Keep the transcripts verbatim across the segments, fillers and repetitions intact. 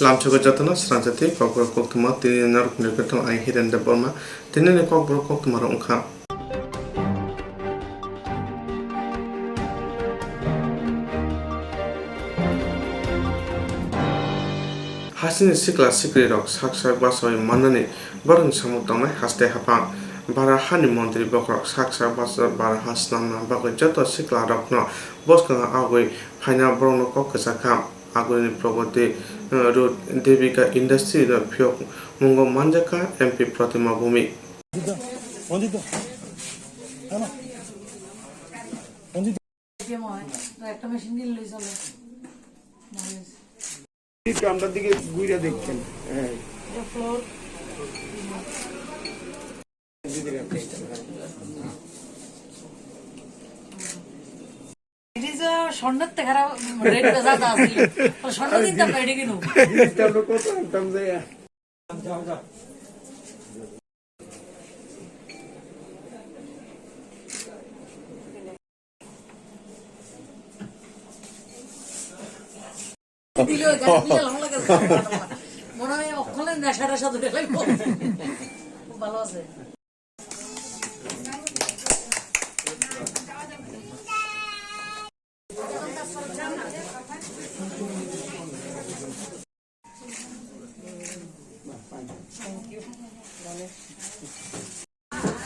Lamchugwi jotono srangjati kokborok koktwma tini norok ni kwthang ang Hiren Debbarma. Tini ni kokborok koktwma rok wngkha. Hasini sikla sikwrwi rok sak sak bachaui mannani borokni samung tangnai haste haphang. Bara hani montri bokhorok sak sak bacha bara ha swnamna bagwi joto sikla rokno bwskango agwi phaina borokno kok kwchakha. Agulini Pragati, eh, Road, Devika Industry no phiyok mungo manjakha M P Pratima Bhumik. একটা মেশিন দিন লই চলো। একটু আমরার দিকে ঘুরে দেখছেন। হ্যাঁ। এটা ফ্লোর। এটা যে স্বর্ণের তে খারাপ রেট বেচা আছে। স্বর্ণ দিন তো বেড়ে কিনু। জিনিসটা আমরা কত আনতাম যাইয়া। দিলে ওই গাড়ি দিলে লং লাগে। মনে হয় অক্ষণে নেশা টেশা ধরে লাগবো। খুব ভালো আছে।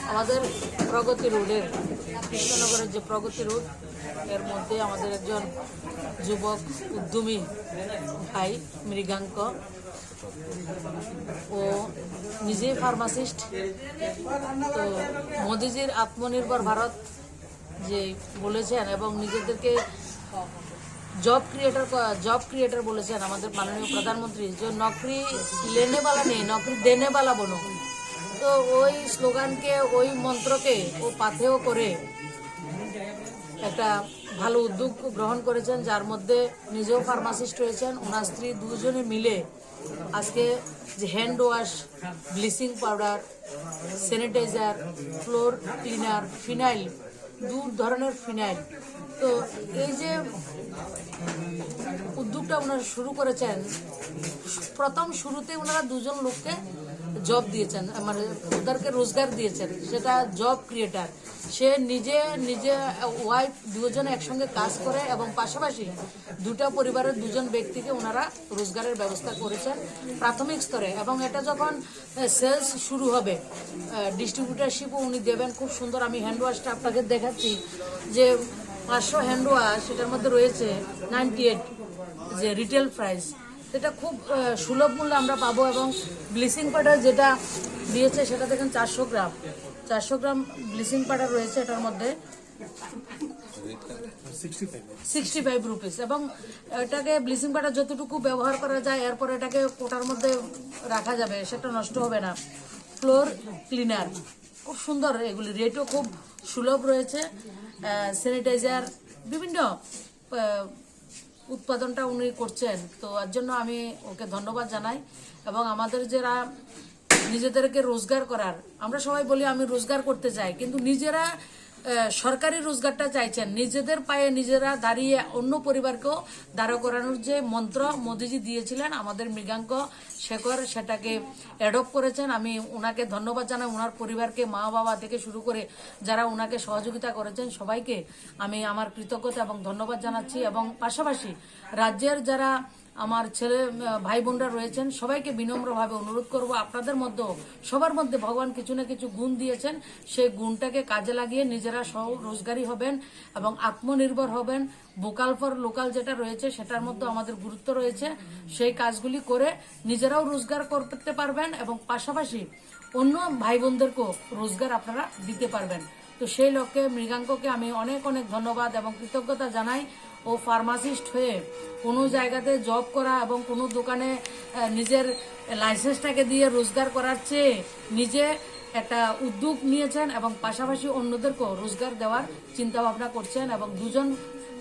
আমাদের প্রগতি রোডের, কৃষ্ণনগরের যে প্রগতি রোড, এর মধ্যে আমাদের একজন যুবক উদ্যমী ভাই মৃগাঙ্ক, ও নিজেই ফার্মাসিস্ট। তো মোদিজির আত্মনির্ভর ভারত যে বলেছেন এবং নিজেদেরকে জব ক্রিয়েটার, জব ক্রিয়েটার বলেছেন আমাদের মাননীয় প্রধানমন্ত্রী, যে "নকরি লেনে বালা নেই, নকরি দেনে বালা বনো।" তো ওই স্লোগানকে, ওই মন্ত্রকে ও পাথেয় করে একটা ভালো উদ্যোগ গ্রহণ করেছেন, যার মধ্যে নিজেও ফার্মাসিস্ট রয়েছেন, ওনার স্ত্রী দুজনে মিলে আজকে যে hand wash, bleaching powder, sanitiser, floor cleaner, phenyl, দু ধরনের ফিনাইল। তো এই যে উদ্যোগটা ওনারা শুরু করেছেন, প্রথম শুরুতে ওনারা দুজন লোককে জব দিয়েছেন, মানে ওদেরকে রোজগার দিয়েছেন, সেটা জব ক্রিয়েটার। সে নিজে, নিজে ওয়াইফ দুজন একসঙ্গে কাজ করে এবং পাশাপাশি দুটা পরিবারের দুজন ব্যক্তিকে ওনারা রোজগারের ব্যবস্থা করেছেন প্রাথমিক স্তরে। এবং এটা যখন, এ, সেলস শুরু হবে, এ, ডিস্ট্রিবিউটারশিপও উনি দেবেন। খুব সুন্দর, আমি হ্যান্ড ওয়াশটা আপনাকে দেখাচ্ছি যে পাঁচশো হ্যান্ড ওয়াশ, সেটার মধ্যে রয়েছে নাইনটি এইট যে রিটেল প্রাইস, সেটা খুব, এ, সুলভ মূল্যে আমরা পাবো। এবং ব্লিচিং পাউডার যেটা দিয়েছে, সেটা দেখেন চারশো গ্রাম, চারশো গ্রাম ব্লিচিং পাউডার রয়েছে এটার মধ্যে। Sixty five rupees. এবং এটাকে ব্লিচিং পাউডার যতটুকু ব্যবহার করা যায়, এরপর এটাকে কোটার মধ্যে রাখা যাবে, সেটা নষ্ট হবে না। ফ্লোর ক্লিনার খুব সুন্দর, এগুলি রেটও খুব সুলভ রয়েছে। স্যানিটাইজার, বিভিন্ন, আহ, উৎপাদনটা উনি করছেন, তো এর জন্য আমি ওকে ধন্যবাদ জানাই। এবং আমাদের যারা নিজেদেরকে রোজগার করার, আমরা সবাই বলি, "আমি রোজগার করতে চাই", কিন্তু নিজেরা, আহ, সরকারি রোজগারটা চাইছেন, নিজেদের পায়ে নিজেরা দাঁড়িয়ে অন্য পরিবারকেও দাঁড়া করানোর যে মন্ত্র মোদিজি দিয়েছিলেন আমাদের মৃগাঙ্ক শেখর, সেটাকে অ্যাডপ্ট করেছেন। আমি ওনাকে ধন্যবাদ জানাই, ওনার পরিবারকে, মা বাবা থেকে শুরু করে যারা ওনাকে সহযোগিতা করেছেন, সবাইকে আমি আমার কৃতজ্ঞতা এবং ধন্যবাদ জানাচ্ছি। এবং পাশাপাশি রাজ্যের যারা আমার ছেলে, আহ, ভাই বোনরা রয়েছেন, সবাইকে বিনম্রভাবে অনুরোধ করব, আপনাদের মধ্যেও, সবার মধ্যে ভগবান কিছু না কিছু গুণ দিয়েছেন, সেই গুণটাকে কাজে লাগিয়ে নিজেরা স্বরোজগারী হবেন এবং আত্মনির্ভর হবেন। ভোকাল ফর লোকাল যেটা রয়েছে, সেটার মধ্যে আমাদের গুরুত্ব রয়েছে। সেই কাজগুলি করে নিজেরাও রোজগার করতে পারবেন এবং পাশাপাশি অন্য ভাই বোনদেরকেও রোজগার আপনারা দিতে পারবেন। তো সেই লক্ষ্যে মৃগাঙ্ককে আমি অনেক অনেক ধন্যবাদ এবং কৃতজ্ঞতা জানাই। ও ফার্মাসিস্ট হয়ে কোনো জায়গাতে জব করা এবং কোনো দোকানে, আহ, নিজের লাইসেন্সটাকে দিয়ে রোজগার করার চেয়ে নিজে একটা উদ্যোগ নিয়েছেন এবং পাশাপাশি অন্যদেরকেও রোজগার দেওয়ার চিন্তা ভাবনা করছেন। এবং দুজন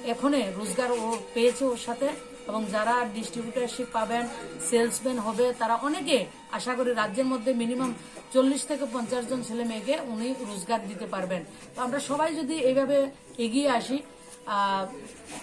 এখনে রোজগার ও পেয়েছে ওর সাথে। এবং যারা ডিস্ট্রিবিউটারশিপ পাবেন, সেলসম্যান হবে, তারা অনেকে, আশা করি রাজ্যের মধ্যে মিনিমাম চল্লিশ থেকে পঞ্চাশ জন ছেলে মেয়েকে উনি রোজগার দিতে পারবেন। তো আমরা সবাই যদি এইভাবে এগিয়ে আসি, আহ,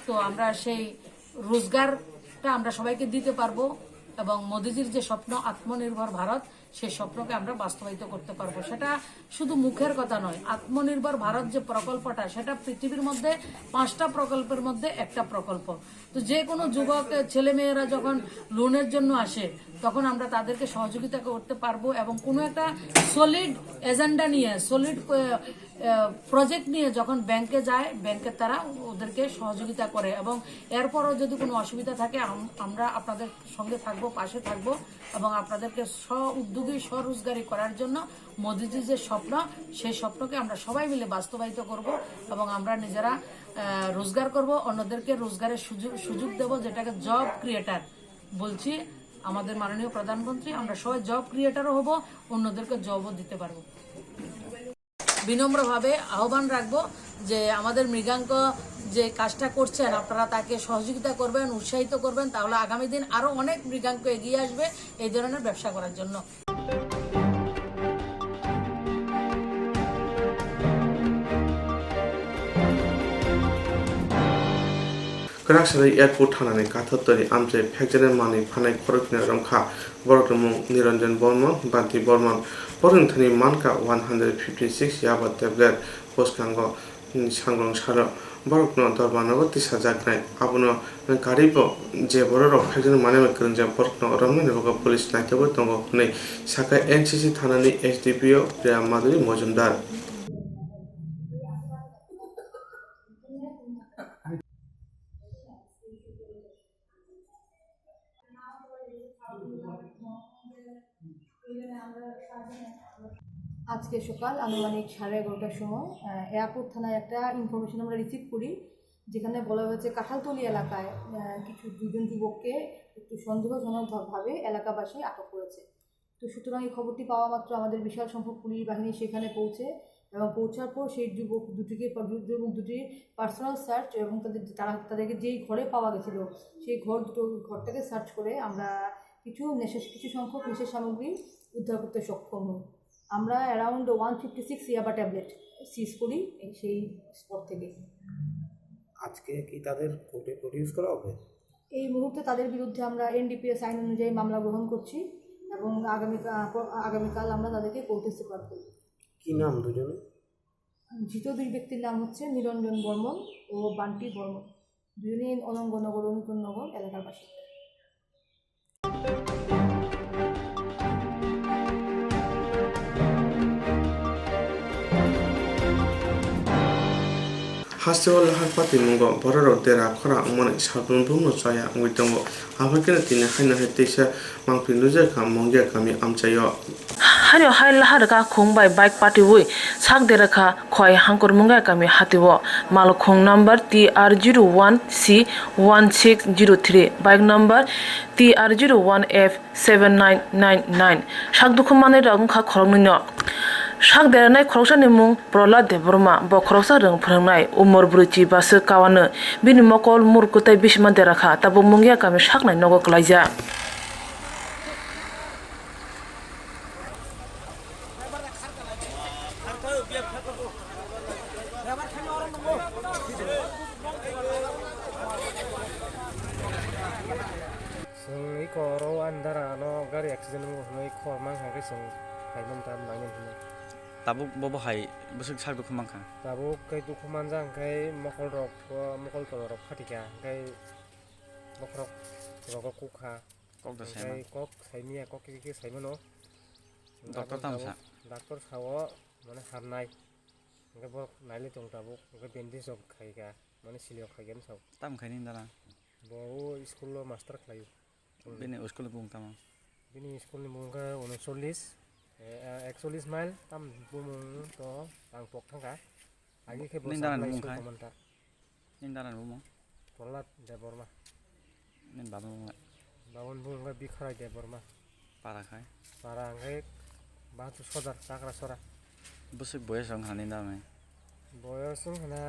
তো আমরা সেই রোজগারটা আমরা সবাইকে দিতে পারবো। এবং মোদিজির যে স্বপ্ন আত্মনির্ভর ভারত, সেই স্বপ্নকে আমরা বাস্তবায়িত করতে পারবো। সেটা শুধু মুখের কথা নয়, আত্মনির্ভর ভারত যে প্রকল্পটা, সেটা পৃথিবীর মধ্যে পাঁচটা প্রকল্পের মধ্যে একটা প্রকল্প। তো যে কোনো যুবক, ছেলেমেয়েরা যখন লোনের জন্য আসে, তখন আমরা তাদেরকে সহযোগিতা করতে পারবো এবং কোনো একটা সলিড এজেন্ডা নিয়ে, সলিড প্রজেক্ট নিয়ে যখন ব্যাংকে যায়, ব্যাংকের তারা ওদেরকে সহযোগিতা করে এবং এরপরও যদি কোনো অসুবিধা থাকে, আম- আমরা আপনাদের সঙ্গে থাকবো, পাশে থাকবো এবং আপনাদেরকে স্ব উদ্যোগী, স্বরোজগারি করার জন্য মোদিজির যে স্বপ্ন, সেই স্বপ্নকে আমরা সবাই মিলে বাস্তবায়িত করব এবং আমরা নিজেরা আহ, রোজগার করব, অন্যদেরকে রোজগারের সুযোগ সুযোগ দেব, যেটাকে জব ক্রিয়েটার বলছি। আমাদের মাননীয় প্রধানমন্ত্রী, আমরা সবাই জব ক্রিয়েটারও হব, অন্যদেরকে জবও দিতে পারবো। বিনম্রভাবে আহ্বান রাখবো যে আমাদের মৃগাঙ্ক যে কাজটা করছেন, আপনারা তাকে সহযোগিতা করবেন, উৎসাহিত করবেন, তাহলে আগামী দিন আরও অনেক মৃগাঙ্ক এগিয়ে আসবে এই ধরনের ব্যবসা করার জন্য। Kwrak sari airport thanani kathar twi amchai phekjani manwi phanai khoroknwi romkha. Borokni mung Niranjan Bormon, Banti Bormon. Borokni thani mankha one hundred fifty six yaba tablet bwskango sangrong salo. Borokno dormanogo tisajaknai. Abono karibo je bororok phekjani manwi bai kwrwngjak borokno romnani bagwi police naitugwi tongo hwnwi sakha N C C thanani S D P O Priya Madhuri Mojumdar. আজকে সকাল আনুমানিক সাড়ে এগারোটার সময়, আহ, এয়ারপোর্ট থানায় একটা ইনফরমেশন আমরা রিসিভ করি, যেখানে বলা হয়েছে কাঁঠালতলী এলাকায়, আহ, কিছু দুজন যুবককে একটু সন্দেহজনকভাবে এলাকাবাসী আটক করেছে। তো সুতরাং এই খবরটি পাওয়া মাত্র আমাদের বিশাল সংখ্যক পুলিশ বাহিনী সেখানে পৌঁছে এবং পৌঁছার পর সেই যুবক দুটিকে পা-, যুবক দুটির পার্সোনাল সার্চ এবং তাদের, তারা, তাদেরকে যেই ঘরে পাওয়া গেছিল, সেই ঘর দুটো, ঘরটাকে সার্চ করে আমরা কিছু নেশা, কিছু সংখ্যক নেশা সামগ্রী উদ্ধার করতে সক্ষম হই। আমরা অ্যারাউন্ড ওয়ান ফিফটি সিক্স ইয়াবা ট্যাবলেট সিজ করি এই, সেই স্পট থেকে। আজকে কি তাদের কোর্টে প্রডিউস করা হবে? এই মুহূর্তে তাদের বিরুদ্ধে আমরা এনডিপিএস আইন অনুযায়ী মামলা গ্রহণ করছি এবং আগামী, আগামীকাল আমরা তাদেরকে কোর্টে সুপার করব। কি নাম দুজনে? ধৃত দুই ব্যক্তির নাম হচ্ছে নিরঞ্জন বর্মন ও বান্টি বর্মন, দুজনেই অনঙ্গনগর, অনুকূলনগর এলাকার বাসিন্দা। Hasteo lahar patimungo bororok dera khora wngmani sabun bumno chaya wngwi tongo. Abo khe tini haino hai teisa mangpili nukjakha Mongia kami amchaio. Haino hai lahar kha khung bai bike patiwi sak dera kha khoi hangkor Mongia kami hatio. Malkhung number T R zero one C one six zero three, bike number T R zero one F seven nine nine nine. Sak dukhu manwi rok wngkha khoroknwi no. Sak deranai khoroksani mung Prohlad Debbarma, bo khoroksa rwng phwrwngnai, umor brwichi baswk kawanw. Bini mokol murkwtwi bisima dera kha, tabuk Mungia kami saknai nogo kwlaijak. Chwng iko oro ani dara no gari accident wngo hwnwi khobor mankha, hwnkhe chwng phaimani ta nainani hwnwi. Tabuk bo bo hai bwswk sak dukhu mankha. Tabuk khe dukhu manjak hwnkhe mokol rok, mokol tola rok phatikha, hwnkhe bokhorok rogo kukha. Kok da saima. Hwnkhe kok saimanya, kok khe khe saimano. Doctor tamo sa? Doctor sao mane hamnai. Hwnkhe borok nailai tongo tabuk, hwnkhe bandage rok khaikha, mane silio khaikha bwsao. Tamo khaini dara? Bo o school o master khlaio. Bini school ni bumung tamo? Bini school ni bumung khe unochollish, eh, ekchollish mile, tam bumung to ang pok thangkha. Agi khe bo nini dara ni bumung khai? Nini dara ni bumung? Prohlad Debbarma. Nini baba ni bumung khai? Baba ni bumung khai Bikhorai Debbarma. Para khai? Para hwnkhe Bahadur Sodar, Chakra Sora. Bwswk boyos wngkha nini dara ni? Boyos wngkha na,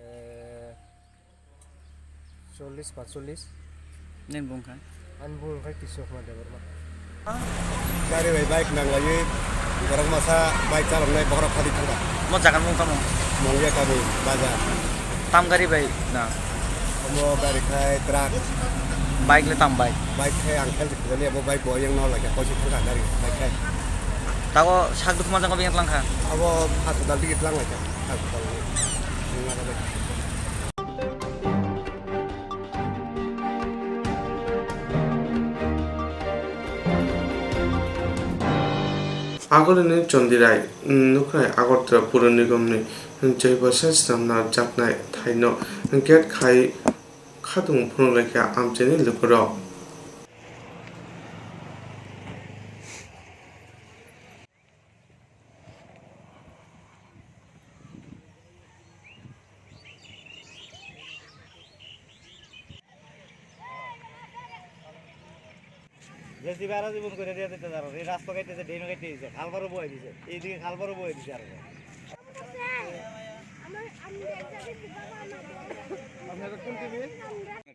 eh, chollish, pachchollish. Nini bumung khai? Ani bumung khai Krishna Kumar Debbarma. Gari bai bike nanglaiwi borok masa bike chaloknai bokhorok phadi thangkha. Mo jaga ni bumung tamo? Mongia kami bazar. Tam gari bai na? Omo gari khai truck. Bike le tam bike? Bike khe ang khe jani abo bike bo yang no lai kha, koisi thang kha gari bike khe. Tago sak dukhu majang ko biyang tlang kha? Abo hospital digi tlang lai kha, hospital. Agulini Chondirai nuknai Agartala Puro Nigomni Jaiba Sesnamna jaknai thaino gate khai khatung phunuk laikha amchaini lukurok. JCB আরো জীবন করে দিয়ে দিতে পারো, এই রাস্তা কাটতেছে, ড্রেন কাটতে দিছে, খালপারও বয়ে দিছে, এইদিকে খালপারও বয়ে দিছে আরো।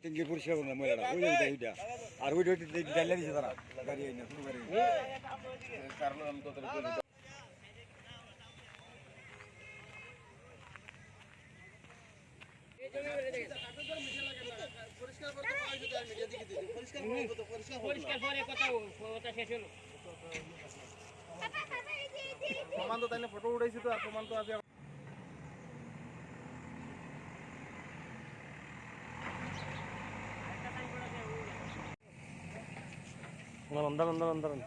টিঙ্গি পরিষ্কার করুন না ময়লাটা, ওই যে ওইটা, ওইটা। আর ওইটা, ওইটা, ওইটা জ্বালিয়ে দিছে তারা, গাড়ি এই না, শুধু গাড়ি। পরিষ্কার পরে কথা, কথা শেষ হলো। প্রমাণ তো তাইলে ফটো উঠাইছি তো, আর প্রমাণ তো আছে। দাঁড়ান, দাঁড়ান, দাঁড়ান, দাঁড়ান।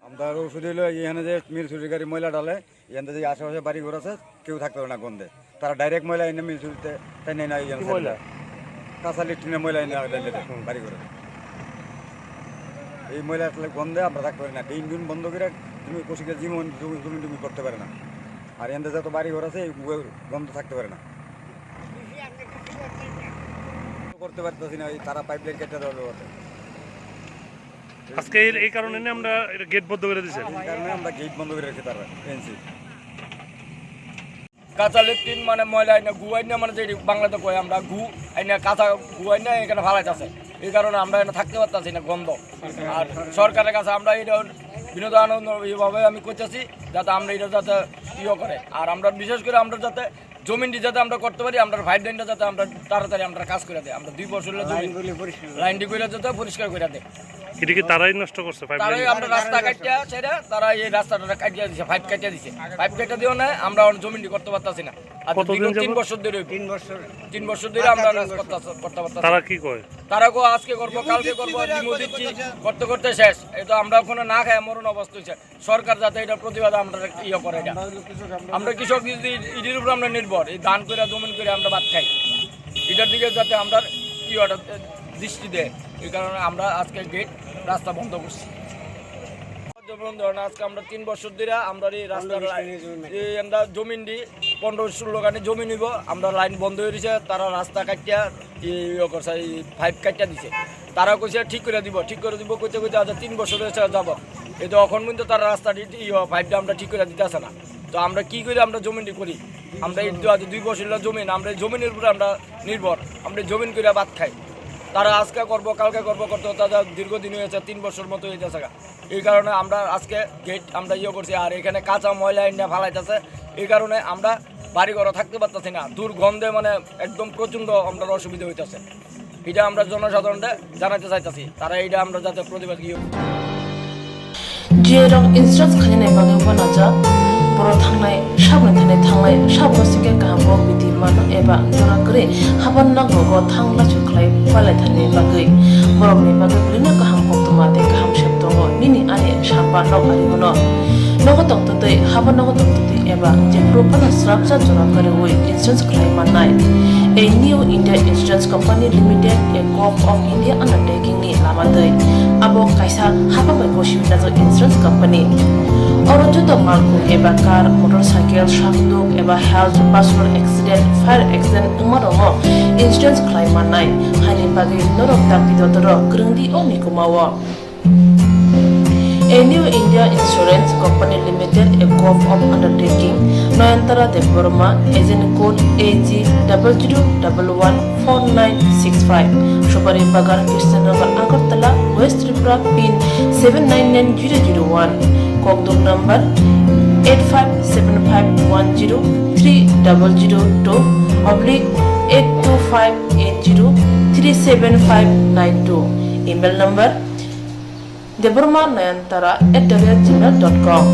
আমরা আরো শুধু হইলো এখানে যে মিল চুরির গাড়ি ময়লা ডালে, এখানে যে আশেপাশে বাড়ি ঘর আছে, কেউ থাকতে পারে না গন্ধে। তারা ডাইরেক্ট ময়লা এনে মিল চুরিতে তাই নেয় না, এখানে কি ময়লা? কাঁচা লেট্রিনের ময়লা এনে ডালে দেয় হুম। বাড়ি ঘরে। এই ময়লা আসলে গন্ধে আমরা থাকতে পারি না। ড্রেন ড্রেন বন্ধ করে তুমি কষিকে জিমন জমি জমি টমি করতে পারে না। আর এখানে যত বাড়ি ঘর আছে, এই গন্ধ থাকতে পারে না। করতে পারতেছি না, ওই তারা পাইপ লাইন কেটে দেওয়ার ব্যাপারে। আজকে এই, এই কারণে নিয়ে আমরা এটা গেট বন্ধ করে দিছি। এই কারণে আমরা গেট বন্ধ করে রেখে তারা এনসি। কাঁচা লেট্রিন মানে ময়লা আইনা গু আইনা মানে যে বাংলাতে কই আমরা গু আইনা কাঁচা গু আইনা এখানে ফালাইতেছে, এই কারণে আমরা এখানে থাকতে পারতেছি না, গন্ধ। আর সরকারের কাছে আমরা এটা বিনোদন আনন্দ এইভাবে আমি করতেছি যাতে আমরা এটা যাতে ইয়ে করে, আর আমরা বিশেষ করে আমরা যাতে জমিনটি যাতে আমরা করতে পারি, আমরা পাইপ লাইনটা যাতে আমরা তাড়াতাড়ি আমরা কাজ করে দেয়, আমরা দুই বছর হলে জমি লাইনগুলি পরিষ্কার করে। লাইনটি করে যাতে পরিষ্কার করে দেয়। এটা কি তারাই নষ্ট করছে পাইপ তারাই লাইন? আমরা রাস্তা কাটিয়া সেটা, তারা এই রাস্তাটা কাটিয়া দিছে, পাইপ কাটিয়া দিছে। পাইপ কাটিয়া দিও না, আমরা এখন জমিনটি করতে পারতাছি না। আর কতদিন দীর্ঘ তিন যাবত? বছর ধরে হইব। তিন বছর। তিন বছর ধরে আমরা আচ্ছা, তিন কাজ বছর। করতে, করতে পারতাছি তারা না। কি কয়? তারা কো আজকে করবো, কালকে করবো, দিমু দিচ্ছি, করতে করতে শেষ। এই তো আমরা ওখানে না খাই মরণ অবস্থা হয়েছে। সরকার যাতে এটা প্রতিবাদ আমরা ইয়ে করে এটা। আমরা কৃষক যদি ইটির উপর আমরা নির্ভর, এই ধান করে জমিন করে আমরা ভাত খাই, এটার দিকে যাতে আমরা ইয়েটা দৃষ্টি দেয়, এই কারণে আমরা আজকে গেট রাস্তা বন্ধ করছি। যেমন ধরেন আজকে আমরা তিন বছর ধরে আমরা এই রাস্তা পনেরো বিশ লাইন, জমি এই আমরা জমিন দি পনেরো ষোলো খানি জমি নিব, আমরা লাইন বন্ধ হয়ে রয়েছে, তারা রাস্তা কাটিয়া ইয়ে করছে, এই পাইপ কাটিয়া দিছে। তারা কইছে ঠিক করে দিব, ঠিক করে দিব কইতে কইতে আজ তিন বছর হয়েছে যাবত। এই তো এখন পর্যন্ত তারা রাস্তা দি-, ইয়ে, পাইপটা আমরা ঠিক করে দিতে আসে না। তো আমরা কি করি, আমরা জমিন দি করি। আমরা এই তো আজ দুই বছর হলো জমিন, আমরা এই জমিনের উপরে আমরা নির্ভর, আমরা জমিন করে ভাত খাই। তারা আজকে করবো, কালকে করবো করতে করতে আজ দীর্ঘদিন হয়েছে, তিন বছর মতো হয়ে গেছে গা। এই কারণে আমরা আজকে গেট আমরা ইয়ে করছি, আর এখানে কাঁচা ময়লা এনে ফালাইতেছে, এই কারণে আমরা বাড়ি ঘরে থাকতে পারতেছি না, দুর্গন্ধে মানে একদম প্রচণ্ড আমরা অসুবিধা হইতেছে। এটা আমরা জনসাধারণকে জানাতে চাইতেছি, তারা এটা আমরা যাতে প্রতিবাদ ইয়ে Jiyarok insurance khainai bagwi uanajak, borok thangnai saboni thani thangnai sabno singkhe kaham kok bidi mano eba jora kwrwi haban nokrogo thang lachu khlai palaithani bagwi. Borokni bagwi bwrwino kaham koktwma tei kaham sep tongo nini ani samba nok ari hwno. Nogo tongtwtwi, haban nogo tongtwtwi eba jephuru phano srapsa jora kwrwi insurance khlai mannai. A New India Insurance Company Limited, a Govt of India undertaking ni lama twi. Abo kaisa hapang bai bo simi najak insurance company. Oro joto malkhung eba car, motorcycle, sakduk eba health, personal accident, fire accident wngma rokno insurance khlai mannai. Haini bagwi norok dakti dotoro kwrwng di o mikuma o. A New India Insurance Company Limited, a Govt of Undertaking, Noyantara Debbarma, agent code A G double zero double one four nine six five, Subari Bagan, Krishnanagar, Agartala, West Tripura, pin seven nine nine zero zero one, kokduk number eight five seven five one zero three double zero two oblique eight two five eight zero three seven five nine two. Email number: Debbarma Nayantara at the rate gmail dot com.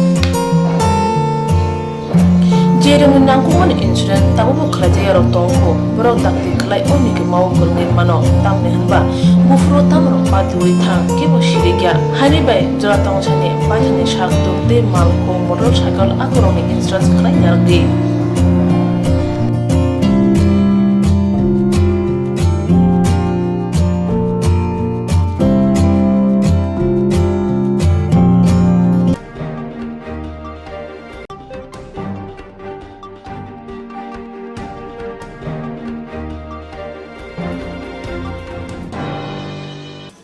Je rwngni nangkukmani insurance tabukbo khlaijak yarok tongkho, borok dakti khlai o nigwmao kwrwngwi mano, tamni hwnba buphuru tamrok patiwi thang, kebo sirikya. Haini bai jora tongsani baithani sak tuk tei mal kung motorcycle akorokni insurance khlai narwkdi.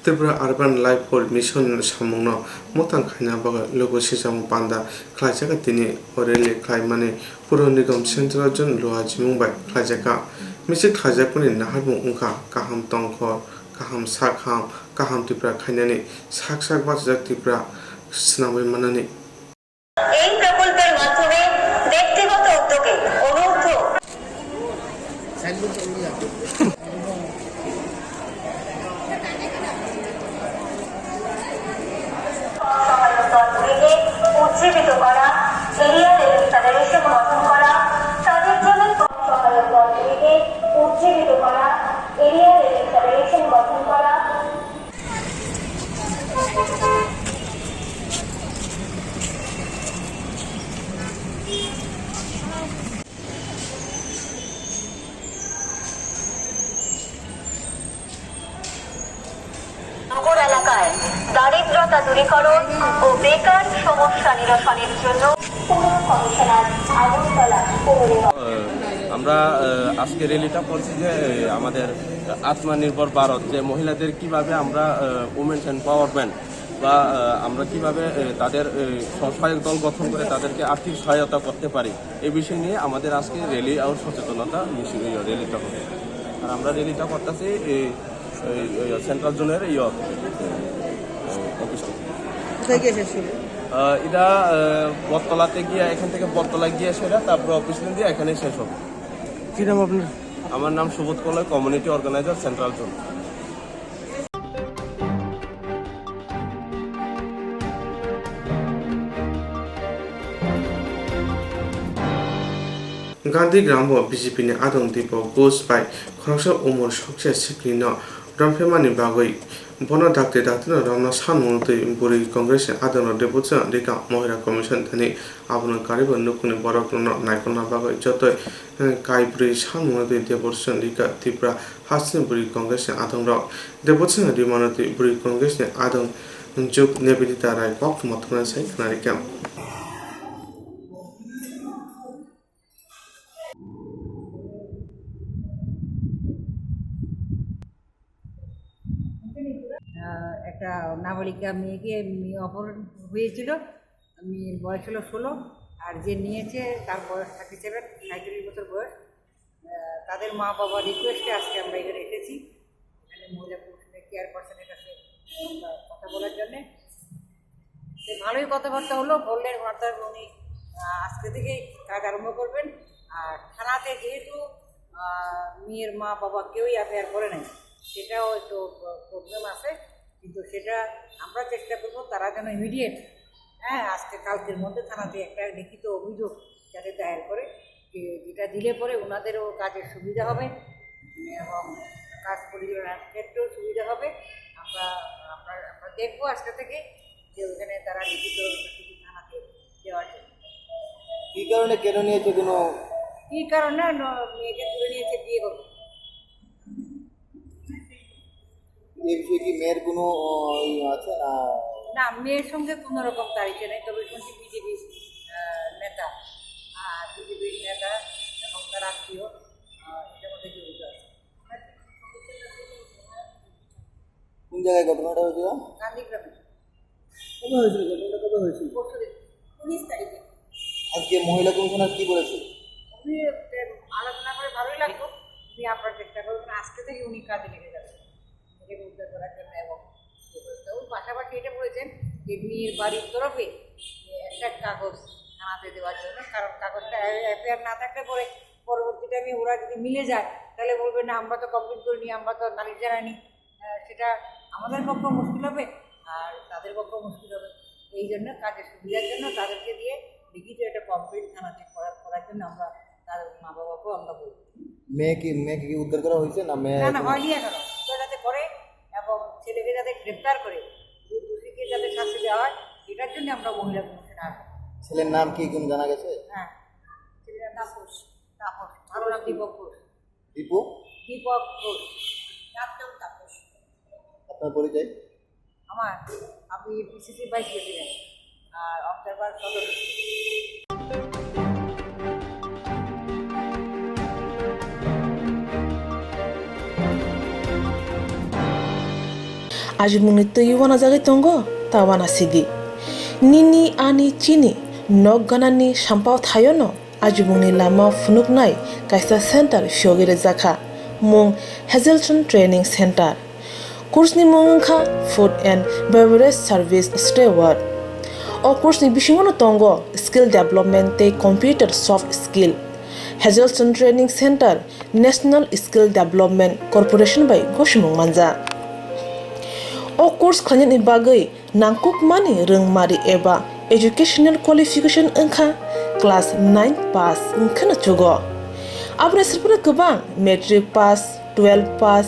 Tripura Urban Livelihood Mission samungno mwtang khaina bagwi luku sichamo panda khlaijak tini o rally khlaimani Puro Nigam Central Zone Luajimung bai khlaijakha. Misil khlaijakmani naharmung wngkha kaham tongkhor, kaham sakham, kaham Tripura khainani, sak sak bachajak Tripura swnamwi manani. এই প্রকল্পের মাধ্যমে ব্যক্তিগত উদ্যোগে অনূর্ধ্ব সহায়ক দলগুলিকে উজ্জীবিত করা, এরিয়া লেভেল ফেডারেশন গঠন করা, তাদের জন্য সহায়ক দলগুলিকে উজ্জীবিত করা, এরিয়া লেভেল ফেডারেশন গঠন করা। নগর এলাকায় দারিদ্রতা দূরীকরণ ও বেকার সমস্যা নিরসনের জন্য পুর কমিশনার আগরতলা পৌর নিগম। আমরা, আহ, আজকে র্যালিটা করছি যে, আহ, আমাদের আত্মনির্ভর ভারত, যে মহিলাদের কিভাবে আমরা, আহ, উমেন্স এম্পাওয়ারমেন্ট বা, আহ, আমরা কিভাবে, আহ, তাদের, আহ, স্বসহায়ক দল গঠন করে তাদেরকে আর্থিক সহায়তা করতে পারি, এই বিষয় নিয়ে আমাদের আজকে র্যালি আর সচেতনতা মিছিল, এই র্যালিটা হবে। আর আমরা র্যালিটা করতেছি এই, এই, এই সেন্ট্রাল জোনের এই অফিস থেকে। কোথায় গিয়ে শেষ হলো? আহ, এটা, আহ, বটতলাতে গিয়ে, এখান থেকে বটতলা গিয়ে সেটা, তারপরে অফিস লেন দিয়ে এখানেই শেষ হবে। কি নাম আপনার? আমার নাম Subodh Kaloy, community organiser, central zone. Gandhi Gram o B J P ni adong Dipak Ghosh bai khoroksa umor soksa sikli no romphemani bagwi bono dakti dakti no romna sanmung twi bwrwi Congress ni adong no Debbarma Rika Mohila Commission thani abono kariba nukungni borok rok no naikolna bagwi jotoi, eh, kaibrwi sanmung twi Debbarma Rika Tripura Hasteni bwrwi Congress ni adongrok Debbarma Rima no twi bwrwi Congress ni adong Juk Nivedita Rai koktwma thumnai sai khwnarikha. আহ, একটা নাবালিকা মেয়েকে, মেয়ে অপহরণ হয়েছিল। মেয়ের বয়স হলো ষোলো, আর যে নিয়েছে তার বয়স থার্টি সেভেন, সাঁইত্রিশ বছর বয়স। আহ, তাদের মা বাবার রিকোয়েস্টে আজকে আমরা এখানে এসেছি। এখানে মহিলা কমিশনের চেয়ারপারসনের কাছে আমরা কথা বলার জন্যে। সে ভালোই কথাবার্তা হলো, বললেন অর্থাৎ উনি, আহ, আজকে থেকে কাজ আরম্ভ করবেন। আর থানাতে যেহেতু, আহ, মেয়ের মা বাবা কেউই এফআইআর করে নাই, সেটাও একটু প্রবলেম আছে, কিন্তু সেটা আমরা চেষ্টা করবো তারা যেন ইমিডিয়েট, হ্যাঁ, আজকে কালকের মধ্যে থানাতে একটা লিখিত অভিযোগ যাতে দায়ের করে, যে, যেটা দিলে পরে ওনাদেরও কাজের সুবিধা হবে এবং কাজ পরিচালনার ক্ষেত্রেও সুবিধা হবে। আমরা, আমরা, আমরা দেখবো আজকে থেকে যে ওখানে তারা লিখিত কিছু থানাতে দেওয়ার জন্য। কি কারণে, কেন নিয়েছে কোনো? কি কারণে ন-, মেয়েকে তুলে নিয়েছে বিয়ে করবে। এ বিষয়ে কি মেয়ের কোনো, আহ, ইয়ে আছে না? না, মেয়ের সঙ্গে কোনো রকম তার ইচ্ছে নেই, তবে শুনছি বিজেপি, আহ, নেতা, আহ, বিজেপির নেতা এবং তার আত্মীয়, আহ, এটার মধ্যে জড়িত আছে। কোন জায়গায় ঘটনাটা হয়েছিল? গান্ধীগ্রামে। কবে হয়েছিল ঘটনাটা, কবে হয়েছিল? পরশুদিন, উনিশ তারিখে। আজকে মহিলা কমিশনার কি বলেছে? উনি, এ, আলোচনা করে ভালোই লাগলো। উনি আপনার চেষ্টা করবেন, আজকে থেকে উনি কাজে লেগে যাবেন মেয়েকে উদ্ধার করার জন্য। এবং এবং পাশাপাশি এটা বলেছেন যে মেয়ের বাড়ির তরফে একটা কাগজ থানা দেওয়ার জন্য, কারণ কাগজটা এফআইআর না থাকলে পরে পরবর্তীতে আমি, ওরা যদি মিলে যায়, তাহলে বলবে, "না, আমরা তো কমপ্লেন করিনি, আমরা তো নালিশ জানাইনি।" আহ, সেটা আমাদের পক্ষেও মুশকিল হবে, আর তাদের পক্ষেও মুশকিল হবে। এই জন্য কাজের সুবিধার জন্য তাদেরকে দিয়ে লিখিত একটা কমপ্লেন থানাতে করার, করার জন্য আমরা, তার মা বাবাকেও আমরা বলবো। মেয়েকে, মেয়েকে কি উদ্ধার করা হয়েছে না মেয়ে না, না, এখনো? হয়নি এখনো। উদ্ধার যাতে করে এবং ছেলেকে যাতে গ্রেপ্তার করে, দু-, দোষীকে যাতে শাস্তি দেওয়া হয়, এটার জন্য আমরা মহিলা কমিশনে আসবো। ছেলের নাম কি কোনো জানা গেছে? হ্যাঁ, ছেলের নাম তাপস। তাপস, ভালো নাম দীপক ঘোষ। দীপু? দীপক ঘোষ, ডাকনাম তাপস। আপনার পরিচয়? আমার, আমি পিসিসি ভাইস প্রেসিডেন্ট, আর অবজারভার সদর। Ajimungni twi uanajagwi tongo, ta uanasidi. Nini, ani, chini nok ganani sampao thaiono ajimungni lama phunuknai kaisa center phiyogwi rwjakha, mung Hazelson Training Center. Course ni mung wngkha Food and Beverage Service Steward. O course ni bisingono tongo skill development tei computer soft skill. Hazelson Training Center National Skill Development Corporation bai gosimung manjak. O course khlainani bagwi nangkukmani rwngmari eba educational qualification wngkha class nine pass wngkheno chugo. Aboni srwphano kwbang matric pass, twelve pass,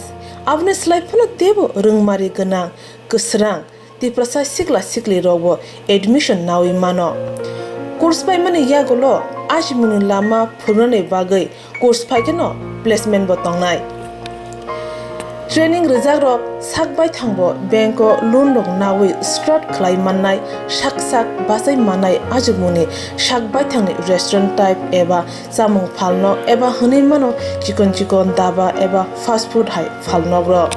aboni slai phano teibo rwngmari gwnang kwsrang Tiprasa sikla sikli rokbo admission nawi mano. Course paimani yagulo ajimungni lama phunuknani bagwi course phaikhe no placement bo tongnai. Training rwjak rok sak baithang bo bank o loan rok nawi start khlai mannai, sak sak bachai mannai ajimungni sak baithangni restaurant type eba chamung phalnok eba hwnwi mano chikon chikon daba eba fast food hai phalnok rok.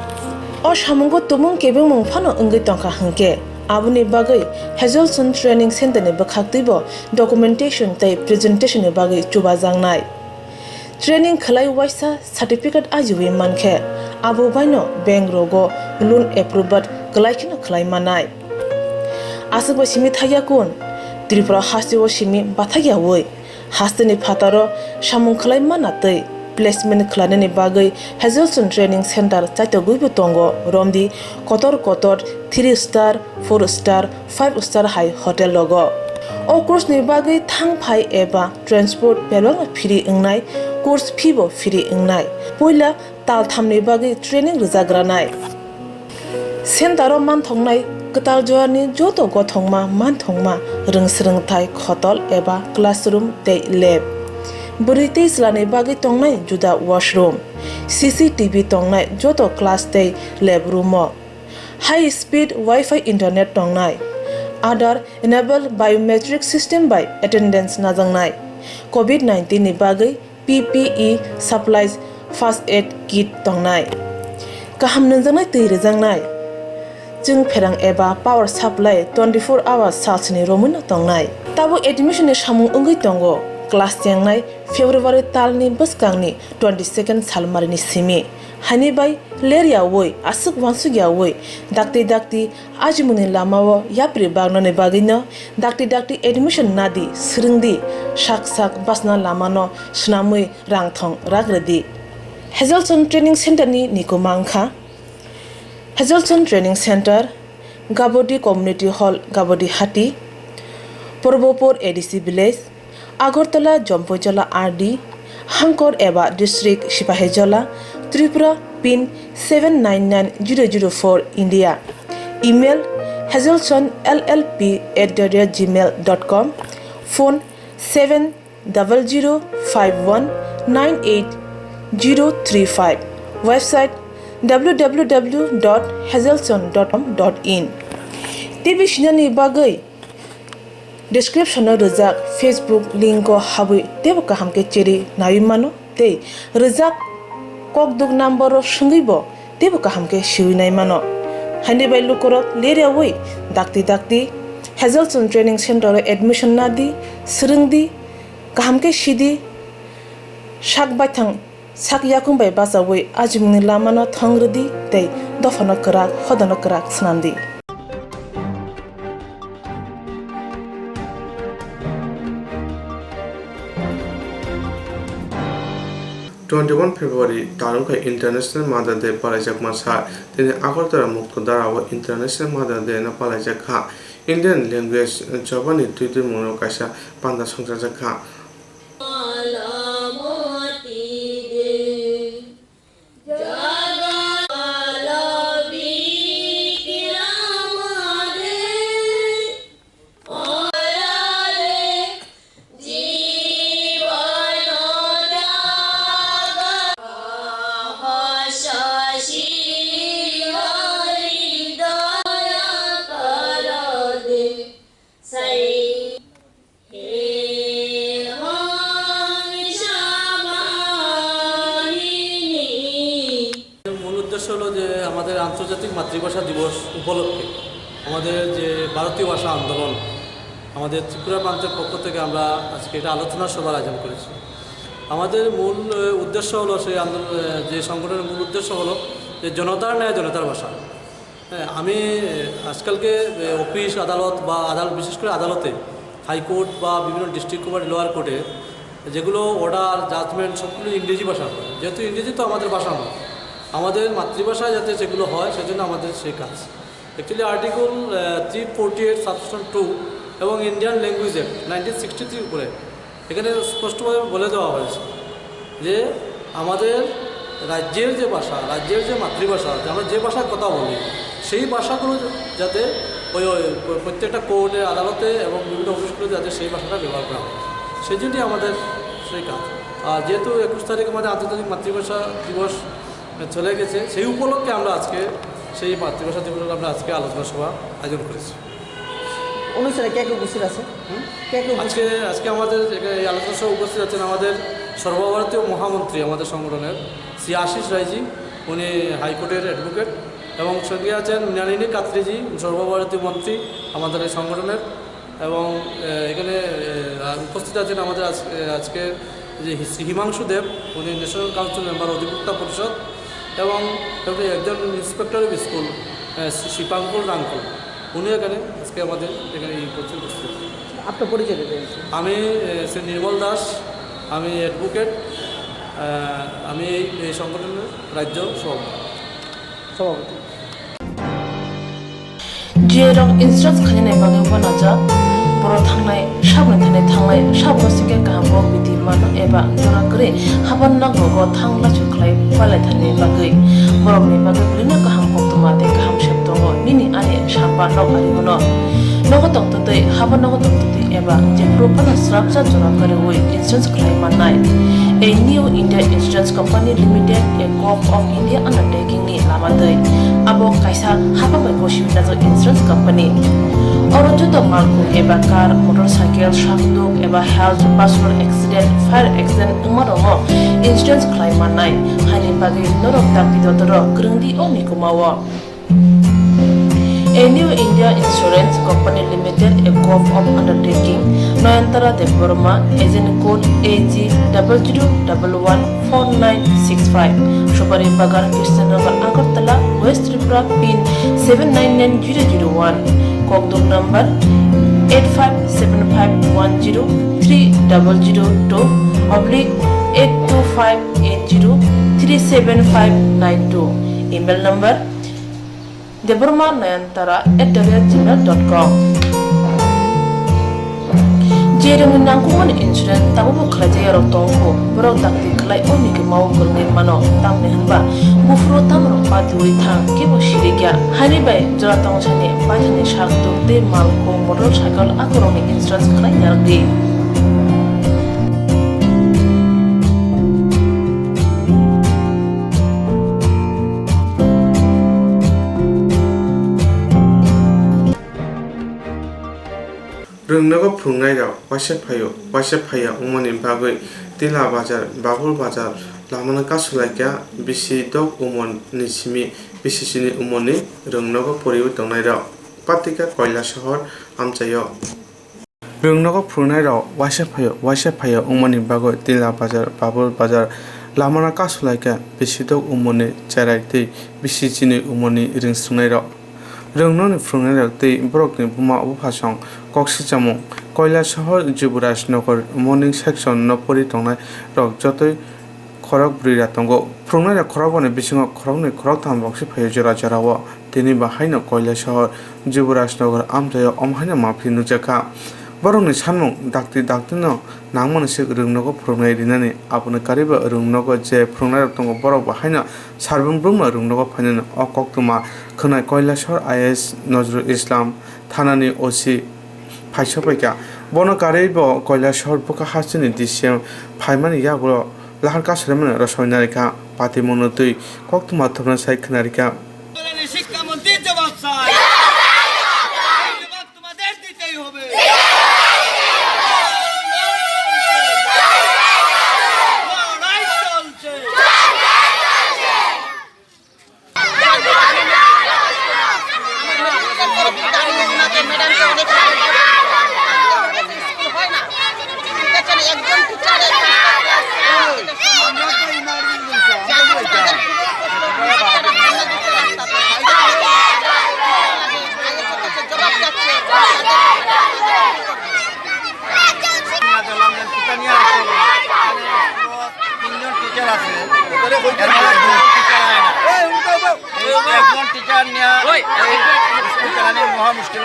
O samungo tumung kebengmung phano wngwi tongkha hwnkhe, aboni bagwi Hazelson Training Center ni bwkhaktwibo documentation tei presentation ni bagwi chubajaknai. Training khlai waisa certificate ajiwi mankhe, abo baino bank rogo loan approval kwlai kheno khlai manai. Aswk bai simi thaiya kun, Tripura hasteo simi bathakyawi hasteni phataro samung khlai mana tei placement khlainani bagwi Hazelson Training Center chaitogwibo tongo, romdi kotor kotor three star, four star, five star hai hotel rogo. O course ni bagwi thang phai eba transport belokno free wngnai, course fee bo free wngnai. Puila tal thamni bagwi training rwjagranai. Center o manthoknai kwtal jorani joto gothokma manthokma rwng swrwngthai khotol eba classroom tei lab. Bwrwi tei chwlani bagwi tongnai juda washroom, C C T V tongnai joto class tei lab room o. High speed Wi-Fi internet tongnai. Aadhaar enabled biometric system bai attendance najaknai. Covid nineteen ni bagwi P P E supplies, first aid kit tongnai. Kaham nungjaknai twi rwjaknai. Chwng pherang eba power supply twenty four hours salsni romwino tongnai. Tabuk admission ni samung wngwi tongo. Class chengnai February talni bwskangni twenty second salmarini simi. Haini bai ler yawi, aswk wansuk yawi, dakti dakti ajimungni lamao yapri baknani bagwino dakti dakti admission nadi, swrwngdi, sak sak bachna lamano swnamwi rang thong rak rwdi. Hazelson Training Center ni nikuma wngkha Hazelson Training Center, Gabodi Community Hall, Gabodi Hati, Purbopur A D C Village, Agartala, Jampuijala R D, Hangkor eba District, Sipahijola, Tripura, pin seven nine nine zero zero four, India. Email, hazelson L L P at the rate gmail dot com. Phone, seven double zero five one nine eight zero three five. Website, W W W dot hazelson dot com dot in. T V sinani bagwi description o rwjak Facebook link o habwi teibo kaham khe cherwi naiwi mano tei rwjak kokduk number o swngwi bo teibo kaham khe siwi nai mano. Haini bai lukurok ler yawi dakti dakti Hazelson Training Center o admission nadi, swrwngdi, kaham khe sidi, sak baithang sak yakung bai bachaui ajimungni lamano thong rwdi tei dophano kwrak, hodano kwrak swnamdi. Twenty one February talwng khe International Mother Day palaijakma sa, tini Agartala Mukto Dara o International Mother Day no palaijak kha. Indian language chobani twi twi mungno kaisa panda songchajak kha. মূল উদ্দেশ্য হলো যে আমাদের আন্তর্জাতিক মাতৃভাষা দিবস উপলক্ষে আমাদের যে ভারতীয় ভাষা আন্দোলন, আমাদের ত্রিপুরা প্রান্তের পক্ষ থেকে আমরা আজকে এটা আলোচনা সভার আয়োজন করেছি। আমাদের মূল, আহ, উদ্দেশ্য হলো সেই আন্দোলন, আহ, যে সংগঠনের মূল উদ্দেশ্য হলো যে জনতার ন্যায় জনতার ভাষা। হ্যাঁ, আমি, আহ, আজকালকে, আহ, অফিস আদালত বা আদালত, বিশেষ করে আদালতে, হাইকোর্ট বা বিভিন্ন ডিস্ট্রিক্ট কোর্ট, লোয়ার কোর্টে যেগুলো অর্ডার, জাজমেন্ট সবগুলো ইংরেজি ভাষা হয়। যেহেতু ইংরেজি তো আমাদের ভাষা নয়, আমাদের মাতৃভাষায় যাতে সেগুলো হয়, সেজন্য আমাদের সেই কাজ। Actually, Article, আহ, three forty eight subsection two এবং Indian Language Act nineteen sixty three উপরে এখানে স্পষ্টভাবে বলে দেওয়া হয়েছে যে আমাদের রাজ্যের যে ভাষা, রাজ্যের যে মাতৃভাষা, যে আমরা যে ভাষায় কথা বলি, সেই ভাষাগুলো যাতে ওই, ওই প্র-, প্রত্যেকটা কোর্টে, আদালতে এবং বিভিন্ন অফিসগুলো যাতে সেই ভাষাটা ব্যবহার করা হয়, সেই জন্যই আমাদের সেই কাজ। আর যেহেতু একুশ তারিখ আমাদের আন্তর্জাতিক মাতৃভাষা দিবস চলে গেছে, সেই উপলক্ষে আমরা আজকে সেই মাতৃভাষা দিবস আমরা আজকে আলোচনা সভা আয়োজন করেছি। অনুষ্ঠানে কে কে উপস্থিত আছে? হুম? কে কে উপস্থিত? আজকে, আজকে আমাদের এখানে এই আলোচনা সভায় উপস্থিত আছেন আমাদের সর্বভারতীয় মহামন্ত্রী আমাদের সংগঠনের, শ্রী আশিস রায়জি, উনি হাইকোর্টের অ্যাডভোকেট, এবং সঙ্গে আছেন মৃণালিনী কাত্রিজি, সর্বভারতীয় মন্ত্রী আমাদের এই সংগঠনের, এবং, এ, এখানে, এ, আ, উপস্থিত আছেন আমাদের আজ-, এ, আজকে যে হি-, শ্রী হিমাংশু দেব, উনি ন্যাশনাল কাউন্সিল মেম্বার অধিভুক্তা পরিষদ, এবং একজন ইন্সপেক্টর অফ স্কুল, এ, শ্রী শিপাঙ্কুল রাঙ্কুল, উনি এখানে আজকে আমাদের এখানে এই উপস্থিত উপস্থিত আছেন। আপনার পরিচয় দিতে চাইছি। আমি, এ, শ্রী নির্মল দাস, আমি অ্যাডভোকেট, আ, আমি এই, এই সংগঠনের রাজ্য সভাপতি। সভাপতি। G I rok insurance khainani bagwi uanajak. Borok thangnai, saboni thani thanglai, saboni singkhe kaham kok bidi mano eba jora kwrwi haban nokrogo thang lachu khlai palai thani bagwi. Borokni bagwi bwrwino kaham koktwma tei kaham sep tongo nini ani sapa nok ariono. Nogo tongtwtwi, haban nogo tongtwtwi eba jephuru phano srapsa jora kwrwi insurance khlai mannai. A New India Insurance Company Limited, a Govt of India undertaking ni lama twi. Abo kaisa hapang bai bo simi najak insurance company. Oro joto malkhung eba car, motorcycle, sakduk eba health, personal accident, fire accident wngma rokno insurance khlai mannai. Haini bagwi norok dakti dodoro kwrwng di o mikuma o. A New India Insurance Company Limited, a Govt of Undertaking, Nayantara Debbarma, agent code A G double zero double one four nine six five, Subari Bagan, Krishnanagar, Agartala, West Tripura, pin seven nine nine zero zero one, kokduk number eight five seven five one zero three double zero two oblique eight two five eight zero three seven five nine two, email number debbarma nayantara at the rate gmail dot com. Je rwngni nangkukmani insurance tabukbo khlaijak yarok tongo, borok dakti khlai o nigwimao kwrwngwi mano, tamni hwnba buphuru tamrok patiui thang kebo sirikya. Haini bai jora tongsani baithani sak tuk tei malkhung motorcycle akorokni insurance khlai narwkdi. Rwngnogo phwrwngnairok waisa phaio, waisa phaiya wngmani bagwi Tila Bazar, Babul Bazar lamano kasu laikha bisi dok umorni simi bisi chini umorni rwngnogo poriwi tongnairok Patika Koilasohor amchaio. Rwngnogo phwrwngnairok waisa phaio, waisa phaiya wngmani bagwi Tila Bazar, Babul Bazar lamano kasu laikha bisi dok umorni cherai tei bisi chini umorni rwngswngnai rok. Rwngnokni phwrwngnairok tei borokni buma buphasong kok swchamung Koilasohor Juburaj Nagar morning section no pori tongnai rok jotoi khorok brwi ra tongo. Phwrwngnairok khorokbani bisingo khoroknwi khoroktham bokse phaio jora jorao. Tini bo haino Kailasahar, Jubrajnagar amchaio omo haino maphi nukjakha. Borokni sanmung dakti daktino nangmani se rwngnogo phwrwngnai rinani. Abono karwibo rwngnogo je phwrwngnairok tongo borokbo haino sarbrum brumno rwngnogo phainani. O koktwma khwnai Kailasahar I A S Nozrul Islam thanani O C phaisopaikha. Bono karwibo Kailasahar bwkha hasteni D C M phaimani yagulo lahar kasarmani rosoi narikha. Patimungno twi koktwma thumna sai khwnarikha. শিক্ষামন্ত্রীর জবাব চাই। জবাব তোমাদের দিতেই হবে। লড়াই চলছে। তিনজন টিচার আছে, এর মধ্যে দুজন টিচার আয় না। এই একজন টিচার নিয়ে এই স্কুল চালানি মহা মুশকিল,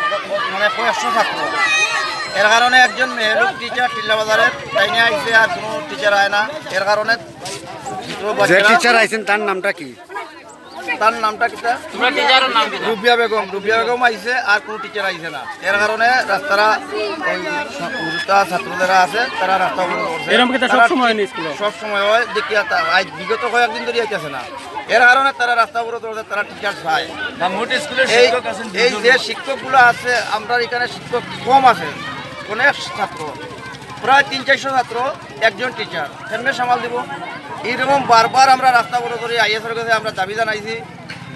মানে কয়েকশো ছাত্র। এর কারণে একজন মেহলুক টিচার টিল্লা বাজারের তাই নিয়ে আইছে, আর কোনো টিচার আয় না। এর কারণে ছাত্র যে বাচ্চারা টিচার আইছেন তার নামটা কি? তার নামটা কিতা? তোমরা টিচারের নাম কিতা? রুবিয়া বেগম। রুবিয়া বেগম আইছে, আর কোনো টিচার আইছে না। এর কারণে রাস্তারা ওই স-, উল্টা ছাত্র যারা আছে, তারা রাস্তা অবরোধ করছে। এরকম কিতা তারা সব সময় হয় না স্কুলে? সব সময় হয়, দেখি আর তা-, আজ বিগত কয়েকদিন ধরে আইতেছে না। এর কারণে তারা রাস্তা অবরোধ করছে, তারা টিচার চায়। না, মোট স্কুলের এই, শিক্ষক আছেন এই দুজন। যে শিক্ষকগুলো আছে, আমরা এখানে শিক্ষক কম আছে, অনেক ছাত্র, প্রায় তিন চারশো ছাত্র, একজন টিচার, কেমনে সামাল দিব? এইরকম বারবার আমরা রাস্তা অবরোধ করি, আইএসের কাছে আমরা দাবি জানাইছি,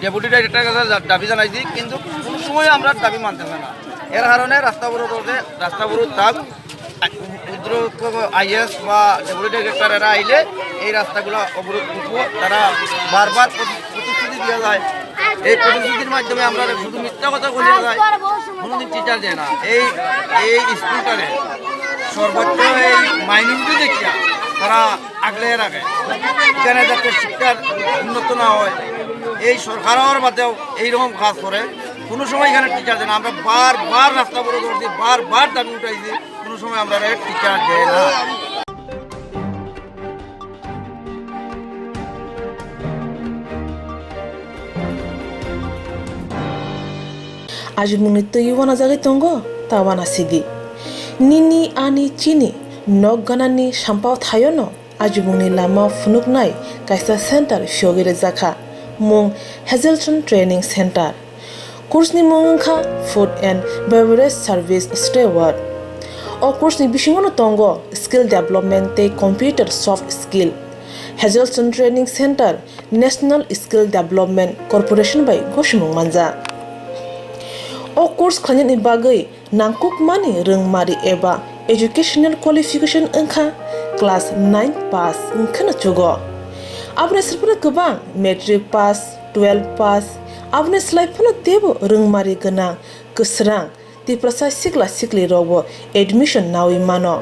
ডেপুটি ডাইরেক্টরের কাছে জা-, দাবি জানাইছি, কিন্তু কোনো সময় আমরা দাবি মানতেছে না। এর কারণে রাস্তা অবরোধ করতে, রাস্তা অবরোধ থাক, উদ্র আইএস বা ডেপুটি ডাইরেক্টর এরা আইলে এই রাস্তাগুলো অবরোধ করবো। তারা বারবার প্রতি-, প্রতিশ্রুতি দিয়ে যায়। এই প্রতিশ্রুতির মাধ্যমে আমরা শুধু মিথ্যা কথা বলে যায়, কোনোদিন টিচার দেয় না। এই, এই স্কুলটারে সর্বোচ্চ এই মাইনরিটি দেখিয়া তারা আগলে রাখে। এখানে যাতে শিক্ষার উন্নত না হয়, এই সরকার হওয়ার বাদেও এইরকম কাজ করে। কোনো সময় এখানে টিচার দেয় না। আমরা বারবার রাস্তা অবরোধ করছি, বারবার দাবি উঠাইছি, কোনো সময় আমরা টিচার দেয় না। Ajimungni twi uanajagwi tongo ta uanasidi. Nini ani chini nok ganani sampao thaiono ajimungni lama phunuknai kaisa center phiyogwi rwjakha, mung Hazelton Training Center. Course ni mung wngkha Food and Beverage Service Steward. O course ni bisingo no tongo skill development tei computer soft skill. Hazelton Training Center National Skill Development Corporation bai gosimung manjak. O course khlainani bagwi nangkukmani rwngmari eba educational qualification wngkha class nine pass wngkheno chugo. Aboni srwphano kwbang matric pass, twelve pass, aboni slai phano teibo rwngmari gwnang kwsrang Tiprasa sikla sikli rokbo admission nawi mano.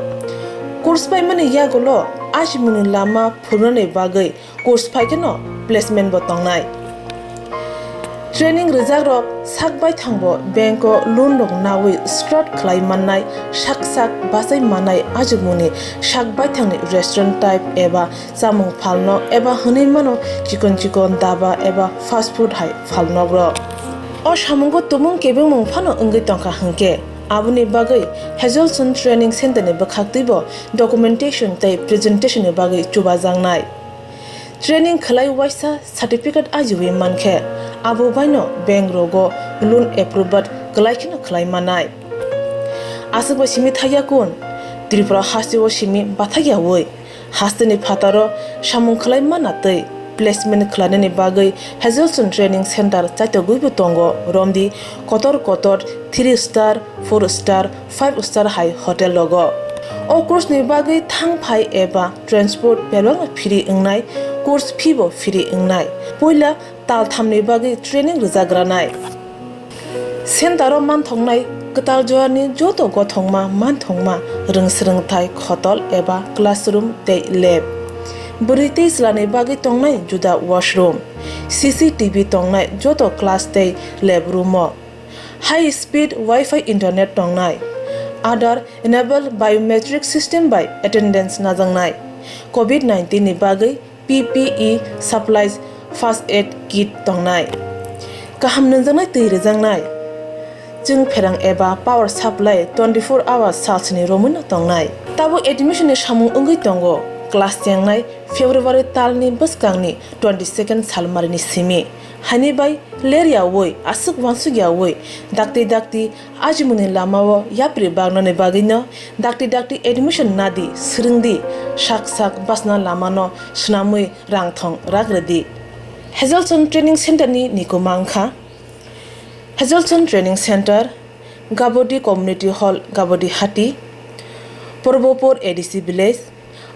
Course paimani yagulo ajimungni lama phunuknani bagwi course phaikheno placement bo tongnai. Training rwjakrok sak baithangbo bank o loan rok nawi start khlai mannai, sak sak bachai mannai ajimungni sak baithangni restaurant type eba chamung phalnok eba hwnwi mano chikon chikon daba eba fast food hai phalnokrok. O samungo tumung kebengmung phano wngwi tongkha hwnkhe, aboni bagwi Hazelton Training Center ni bwkhaktwibo documentation tei presentation ni bagwi chubajaknai. Training khlai uaisa certificate ajiwi mankhe, abo baino bank rogo loan approval kwlai kheno khlai manai. Aswkbo simi thaiya kun, Tripura hasteo simi bathakyawi hasteni phataro samung khlai mana tei placement khlainani bagwi Hazelton Training Center chaitogwibo tongo, romdi kotor kotor three star, four star, five star hai hotel rogo. O course ni bagwi thang phai eba transport belwano free wngnai, course fee bo free wngnai. Puila tal thamni bagwi training rwjagranai. Center o manthoknai kwtal jorani joto gothokma manthokma rwng swrwngthai khotol eba classroom tei lab. Bwrwi tei chwlani bagwi tongnai juda washroom, C C T V tongnai joto class tei lab room-o. High speed Wi-Fi internet tongnai. Aadhaar enabled biometric system bai attendance najaknai. Covid nineteen ni bagwi P P E supplies, first aid kit tongnai. Kaham nungjaknai twi rwjaknai. Chwng pherang eba power supply twenty-four hours salsni romwino tongnai. Tabuk admission ni samung wngwi tongo. Class chengnai February talni bwskangni twenty-second salmarini simi. Haini bai ler yaui, aswk wansuk yaui, dakti dakti ajimungni lamao yapri bagnani bagwino dakti dakti admission nadi, swrwngdi, sak sak bachna lamano swnamwi rang thong rak rwdi. Hazelson Training Center ni nikuma wngkha. Hazelson Training Center, Gabodi Community Hall, Gabodi Hati, Purbopur A D C Village,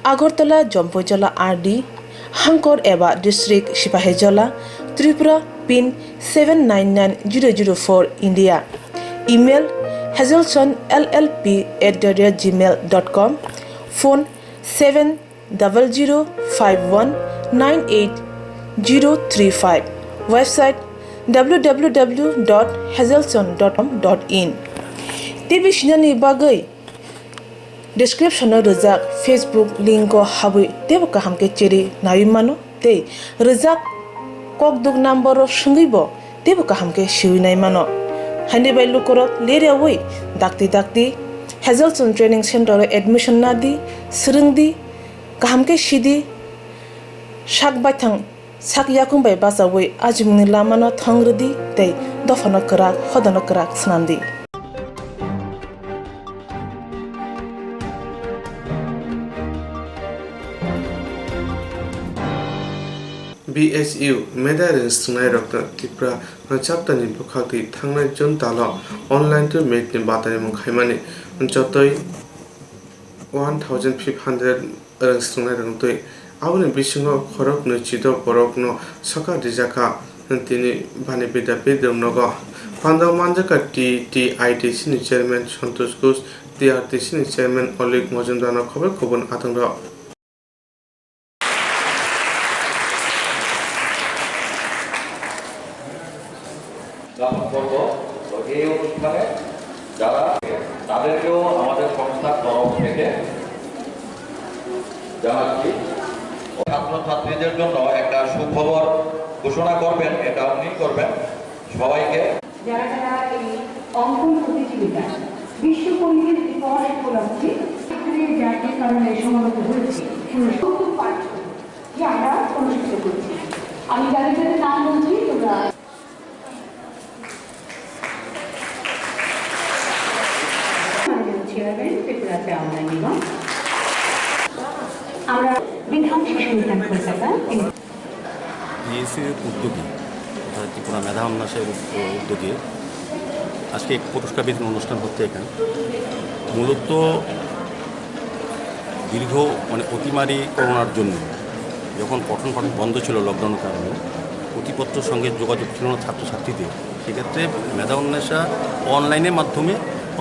Agartala, Jampuijala R D, Hangkor eba District, Sipahijola, Tripura, pin seven nine nine zero zero four, India. Email, hazelson L L P at the rate gmail dot com. Phone, seven double zero five one nine eight zero three five. Website, W W W dot hazelson dot com dot in. T V sinani bagwi description o rijak Facebook link o habwi teibo kaham khe cheri naiwi mano tei rijak kokduk number o swngwi bo teibo kaham khe siwi nai mano. Haini bai lukurok ler yaui dakti dakti Hazelson Training Center o admission nadi, swrwngdi, kaham khe sidi, sak baithang sak yakung bai bachaui ajimungni lamano thong rwdi tei dophano kwrak, hodano kwrak swnamdi. B S U medal rwng swngnairokno Tripura chapterni bwkhaktwi thangnai June talo online to meet ni bataimung khaimani jotoi one thousand five hundred rwng swngnairokno twi. Aboni bisingo khoroknwi chido borokno sokat rijak kha, tini bani Vidyapith rwngnogo. Pandao manjakha T T I D C ni chairman Santosh Ghosh, T R T C ni chairman Olik Mojumdarno khoboi khobun atongrok. দাফন করব। তো এই অনুষ্ঠানে যারা, তাদেরকেও আমাদের সংস্থার তরফ থেকে জানাচ্ছি। ছাত্রছাত্রীদের জন্য একটা সুখবর ঘোষণা করবেন, এটা উনি করবেন। সবাইকে। যারা যারা এই অঙ্কন প্রতিযোগিতা বিশ্ব পরিবেশ দিবস উপলক্ষে এখানে যার যে কারণে সমবেত হয়েছে, কোনো সত্য পাঠ যে আমরা অনুষ্ঠিত করছি। আমি যাদের যাদের নাম বলছি, তোমরা মাননীয় চেয়ারম্যান ত্রিপুরা চা উন্নয়ন নিগম, আমরা বিধান শিশু উদ্যান কলকাতা। বিএসইউর উদ্যোগে, অর্থাৎ ত্রিপুরা মেধা অন্বেষণের উদ-, উদ্যোগে আজকে এক পুরস্কার বিতরণ অনুষ্ঠান হচ্ছে এখানে। মূলত দীর্ঘ, মানে, অতিমারী করোনার জন্য যখন পঠন পাঠন বন্ধ ছিল লকডাউনের কারণে, পুঁথিপত্র সঙ্গে যোগাযোগ ছিল না ছাত্রছাত্রীদের, সেক্ষেত্রে মেধা অন্বেষা অনলাইনের মাধ্যমে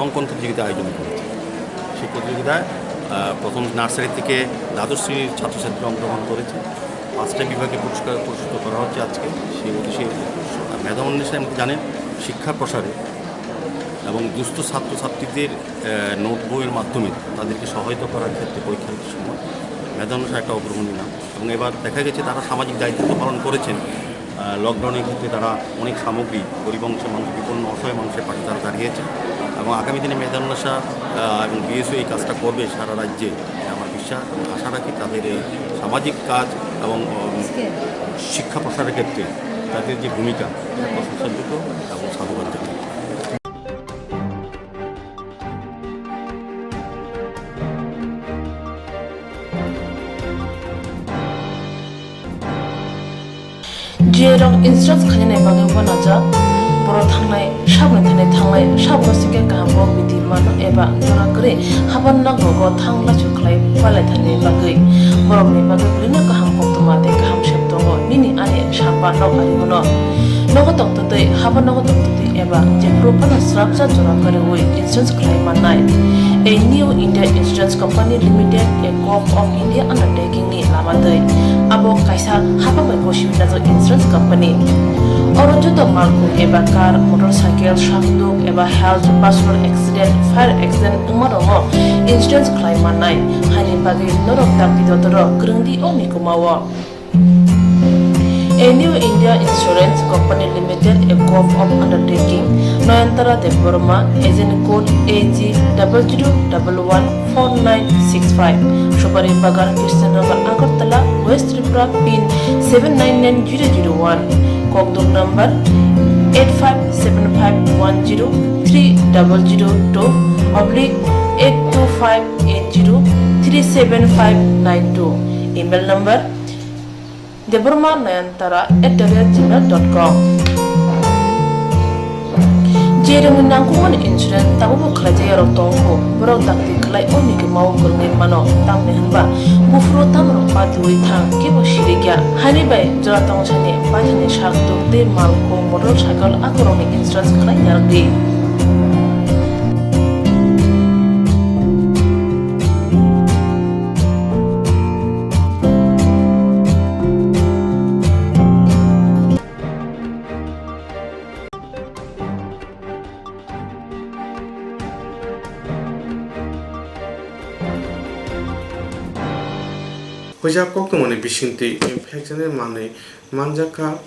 অঙ্কন প্রতিযোগিতা আয়োজন করেছে। সেই প্রতিযোগিতায়, আহ, প্রথম নার্সারি থেকে দ্বাদশ শ্রেণীর ছাত্রছাত্রীরা অংশগ্রহণ করেছে। পাঁচটা বিভাগে পুরস্কার পুরস্কৃত করা হচ্ছে আজকে। সেই উদ্দেশ্যে মেধা অন্বেষা, আপনি জানেন, শিক্ষা প্রসারে এবং দুস্থ ছাত্রছাত্রীদের, আহ, নোট বইয়ের মাধ্যমে তাদেরকে সহায়তা করার ক্ষেত্রে পরীক্ষার সময় মেধা অন্বেষা একটা অগ্রগণ্য নাম। এবং এবার দেখা গেছে তারা সামাজিক দায়িত্ব তো পালন করেছেন। আহ, লকডাউনের ক্ষেত্রে তারা অনেক সামগ্রী গরিব অংশের মানুষ, বিপন্ন অসহায় মানুষের পাশে তারা দাঁড়িয়েছে। এবং আগামী দিনে মেধা অন্বেষা, আহ, এবং বিএসইউ এই কাজটা করবে সারা রাজ্যে, এটা আমার বিশ্বাস এবং আশা রাখি তাদের এই সামাজিক কাজ এবং, উম, শিক্ষা প্রসারের ক্ষেত্রে তাদের যে ভূমিকা, এটা প্রশংসাযোগ্য এবং সাধুবাদ জানাই। G A rok instruct khainani bagwi uanajak, borok thangnai sabni thani thang Sabno singkhe kaham kok bidi mano eba jora kwrwi haban nogo thang lachu khlai palaithani bagwi borokni bagwi belino kaham koktwma tei kaham sep tongo. Nini ani sapa nok ari bono nogo tongtwtwi, haban nogo tongtwtwi eba jephuru phano srapsa jora kwrwi insurance khlai mannai. A New India Insurance Company Limited, a Gov of India undertaking ni lama twi. Abo kaisa hapang bai gosiwi najak insurance company. Oro joto malkhung eba car, motorcycle, sakduk eba health, personal accident, fire accident wngma rokno insurance khlai mannai. Haini bagwi norok dakti dotoro kwrwng di o mikuma o. A New India Insurance Company Limited, a Gov of undertaking, Nayantara Debbarma, agent code A G double zero double one four nine six five, Subari Bagan, Krishnanagar, Agartala, West Tripura, pin seven nine nine zero zero one, kokduk number eight five seven five one zero three double zero two oblique eight two five eight zero three seven five nine two, email number Debbarma Nayantara at the rate gmail dot com. Jerwngni nangkukmani insurance tabukbo khlaijak yarok tongkho, borok dakti khlai o mikima o kwrwngwi mano, tamni hwnba buphuru tamrok patiwi thang, kebo sirikya. Haini bai jora tongsani paithani sak tuk tei malkhung, motorcycle akorokni insurance khlai narwkdi. Huijak koktwmani bisingtwi infection ni manwi manjakha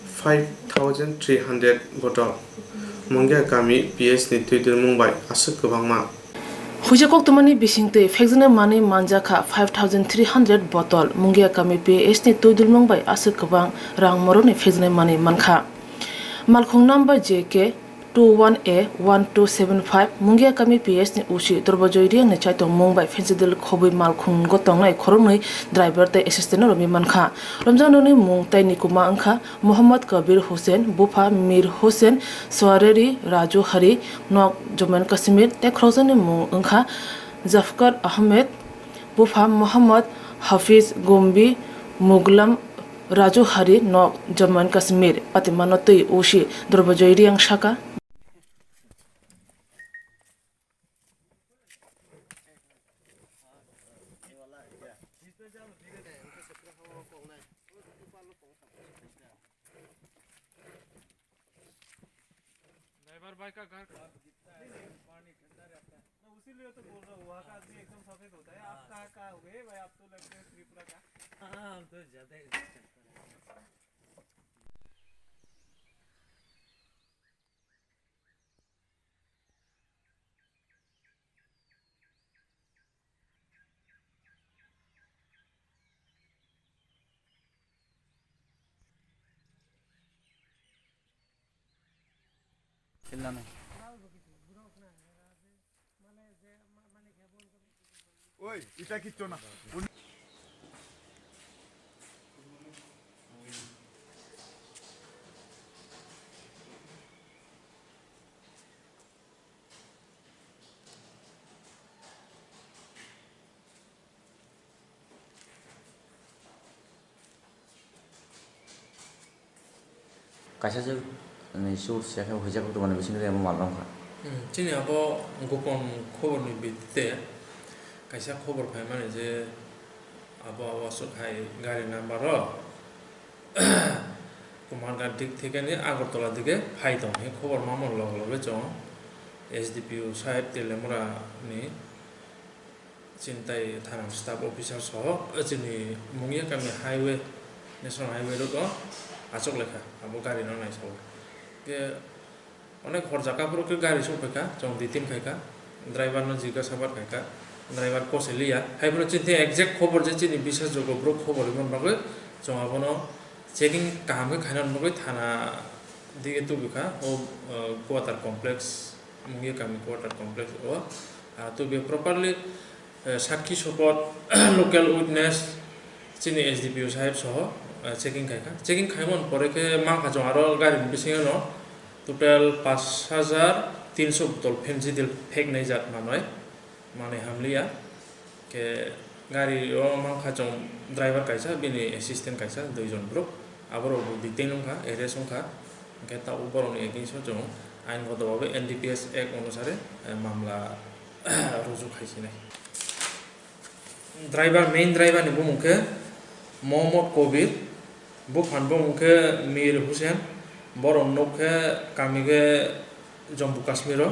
five thousand three hundred bottle. Mungia kami P S ni twi dulmung bai aswk kwbangma. Huijak koktwmani bisingtwi phekjaknai manwi manjakha five thousand three hundred bottle. Mungia kami P S ni twi dulmung bai aswk kwbang rang morokni phekjaknai manwi mankha. Malkhung number J K two one A one two seven five, Mungia kami P S ni O C Dorbojoy Riang ni chaitong mung bai Fensidil khobwi malkhung go tongnai khoroknwi driver tei assistant no romwi mankha. Romjaknai ni mung tei ni kuma wngkha Mohammad Kabir Hussain, bupha Mir Hussain, Soareri Raju Hari, nok Jammu and Kashmir, tei khorokjakni mung wngkha Zafkar Ahmed, bupha Mohammad Hafiz Gombi, Muglam Raju Hari, nok Jammu and Kashmir. Patimano twi O C Dorbojoy Riang saka. Driver भाई का घर कहाँ? पानी ठंडा रहता है। मैं उसीलिए तो बोल रहा हूँ, वहाँ का आदमी एकदम सफेद होता है। आप कहाँ का हुए भाई? आप तो लगते हैं त्रिपुरा का। हाँ, हम तो ज़्यादा ही करते हैं। Oi, এটা কিচ্ছু না। Kaisa se, ni source ya khe huijak koktwmani bisingtwi amo mal wngkha. Hmm, chini abo gopon khoborni bidite kaisa khobor phaimani je abo, abo aswk hai gari number o Kumarghat dik thekeni Agartala dige phai tong hwnwi khobor mamani loge loge chwng S D P O saheb Telemura ni chini tai thana staff officer soho, eh, chini Mungia kami highway, national highway road o achuk lekha abo gari no naisao. Ke onek hor jaka phuru khe gari sok phaikha, chwng di tin khaikha, driver no jiga sabar khaikha, driver kose liya. Hai phuru chini exact khobor je chini bisas jogo borok khobor rwmani bagwi chwng abono checking kaham khe khainani bagwi thana dige tubukha o, eh, quarter complex. Mungia kami quarter complex o, ah, to be properly, eh, sakhi support, local witness, chini S D P O saheb soho, eh, checking khaikha. Checking khaimani pore khe mankha chwng aro gari ni bisingo no Total pash hajar tinso botol Phenjidine pheknai jat manwi, manwi hamliya. Khe gari o mankha chwng driver kaisa, bini assistant kaisa, duijon borok. Aborok bo detaining wngkha, arrest wngkha. Hwnkhe tabuk borokni against o chwng ain goto babe N D P S Act onusare, eh, mamla ruju khaisinai. Driver, main driver ni bumung khe Mohammad Kobir, buphang bumung khe Mir Hussein, borok nuk khe kami khe Jammu Kashmir o,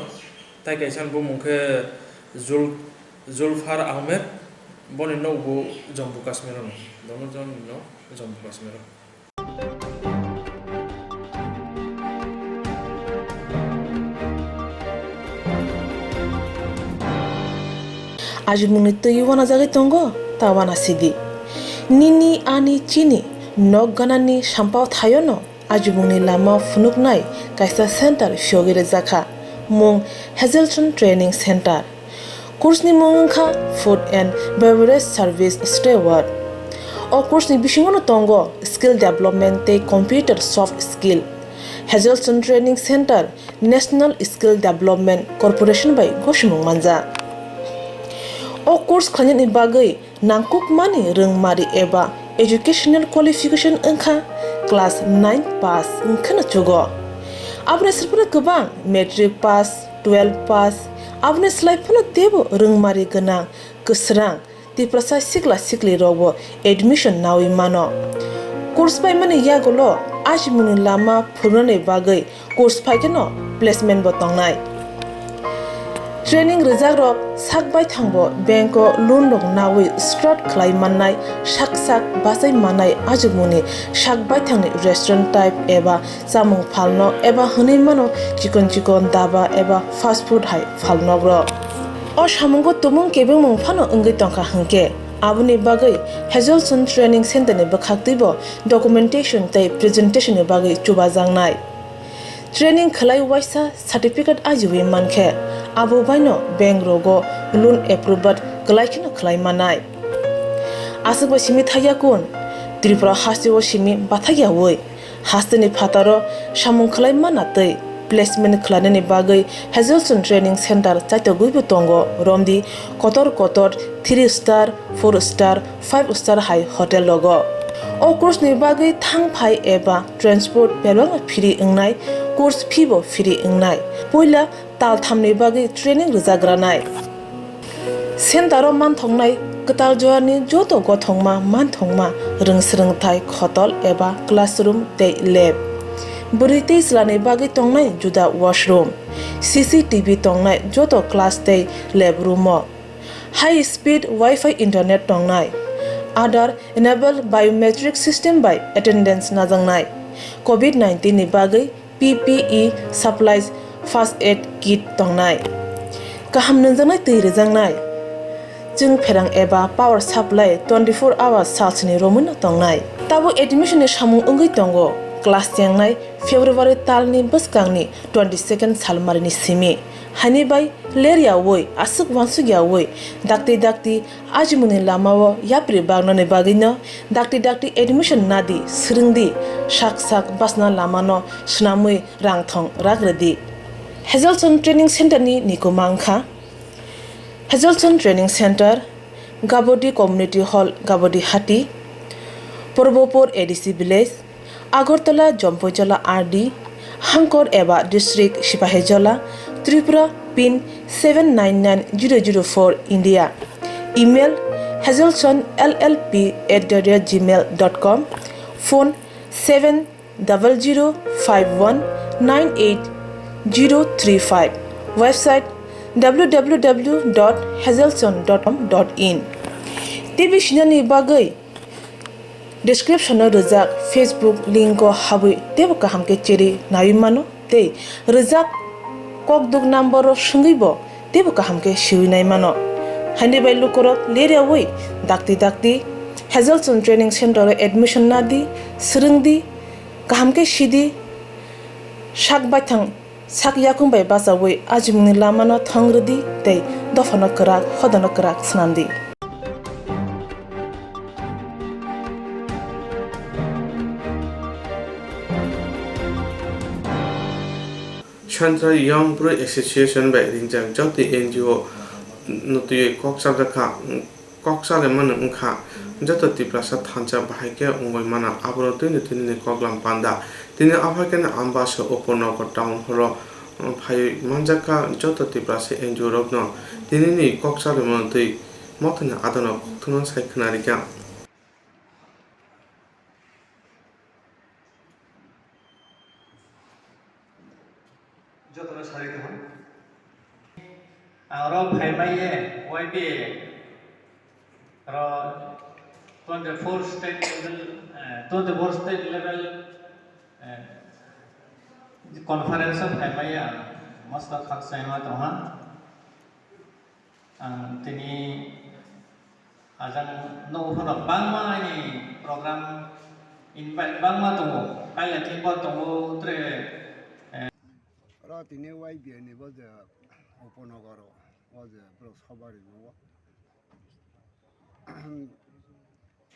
tai kaisa ni bumung khe Zul-, Zulfar Ahmed, boni nok bo Jammu Kashmir o no, dono jon no Jammu Kashmir o. Ajimungni twi uanajagwi tongo, ta uanasidi. Nini, ani, chini nok ganani sampao thaiono ajimungni lama phunuknai kaisa center phiyogwi rwjakha, mung Hazelson Training Center. Course ni mung wngkha Food and Beverage Service Steward. O course ni bisingo no tongo skill development tei computer soft skill. Hazelson Training Center National Skill Development Corporation bai gosimung manjak. O course khlainani bagwi nangkukmani rwngmari eba educational qualification wngkha class nine pass wngkheno chugo. Aboni srwphano kwbang matric pass, twelve pass, aboni slai phano teibo rwngmari gwnang, kwsrang, Tiprasa sikla sikli rokbo admission nawi mano. Course paimani yagulo ajimungni lama phunuknani bagwi course phaikheno placement bo tongnai. Training rwjakrok sak baithangbo bank o loan rok nawi start khlai mannai, sak sak bachai mannai ajimungni sak baithangni restaurant type eba chamung phalno eba hwnwi mano chikon chikon daba eba fast food hai phalnokrok. O samungo tumung kebengmung phano wngwi tongkha hwnkhe, aboni bagwi Hazelson Training Center ni bwkhaktwibo documentation tei presentation ni bagwi chubajaknai. Training khlai waisa certificate ajiwi mankhe, abo baino bank rogo loan approval kwlai kheno khlai manai. Aswkbo simi thaiya kun, Tripura hasteo simi bathakyawi, hasteni phataro samung khlai manatwi placement khlainani bagwi Hazelson Training Center chaitogwibo tongo, romdi kotor kotor three star, four star, five star hai hotel rogo. O course ni bagwi thang phai eba transport belokno free wngnai, course fee bo free wngnai. Puila tal thamni bagwi training rwjagranai. Center o manthoknai kwtal jorani joto gothokma manthokma rwng swrwngthai khotol eba classroom tei lab. Bwrwi tei chwlani bagwi tongnai juda washroom, C C T V tongnai joto class tei lab room o. High speed Wi-Fi internet tongnai. Aadhaar enabled biometric system bai attendance najaknai. Covid nineteen ni bagwi P P E supplies, first aid kit tongnai. Kaham nungjaknai twi rwjaknai. Chwng pherang eba power supply twenty-four hours salsni romwino tongnai. Tabuk admission ni samung wngwi tongo. Class chengnai February talni bwskangni twenty-second salmarini simi. Haini bai ler yaui, aswk uansuk yaui, dakti dakti ajimungni lamao yapri baknani bagwino dakti dakti admission nadi, swrwngdi, sak sak bachna lamano swnamwi rang thong rak rwdi. Hazelson Training Center ni nikuma wngkha Hazelson Training Center, Gabodi Community Hall, Gabodi Hati, Purbopur A D C Village, Agartala, Jompuijala R D, Hangkor eba District, Sipahijala, Tripura, pin seven nine nine zero zero four, India. Email, hazelson L L P at the rate gmail dot com. Phone, seven double zero five one nine eight zero three five. Website, W W W dot hazelson dot com dot in. T V sinani bagwi description o rijak Facebook link o habwi teibo kaham khe cherwi naiwi mano tei rijak kokduk number o swngwi bo teibo kaham khe siwi nai mano. Haini bai lukurok leriawi dakti dakti Hazelson Training Center o admission nadi, swrwngdi, kaham khe sidi, sak baithang sak yakung bai bachaui ajimungni lamano thong rwdi tei dophano kwrak, hodano kwrak swnamdi. Central Young Bru Association bai ringjak joto N G O no twiwi kok chajak kha, kok chalaimani wngkha joto Tiprasa thansa bahai khe wngwi mano, abono twino twinini koklam panda. Tini aphakhe Ambasa Upanagar Town Hall o phaiwi manjak kha joto Tiprasa N G O rokno tinini kok chalaimani twi mothani adano kokthumno sai khwnarikha. Jotono sari tong. Ang oro phaimai ye Y B A oro twenty-four state level, eh, twenty-four state level, eh, conference o phaimai ye ang mosto khakchangma tongha. Ang tini ajang nogo phano bangma ani program invite bangma tongo, kaiya thikbo tongo, tre, eh. Oro tini Y B A ni bo je Upanagar o, o je borok soba rimo o.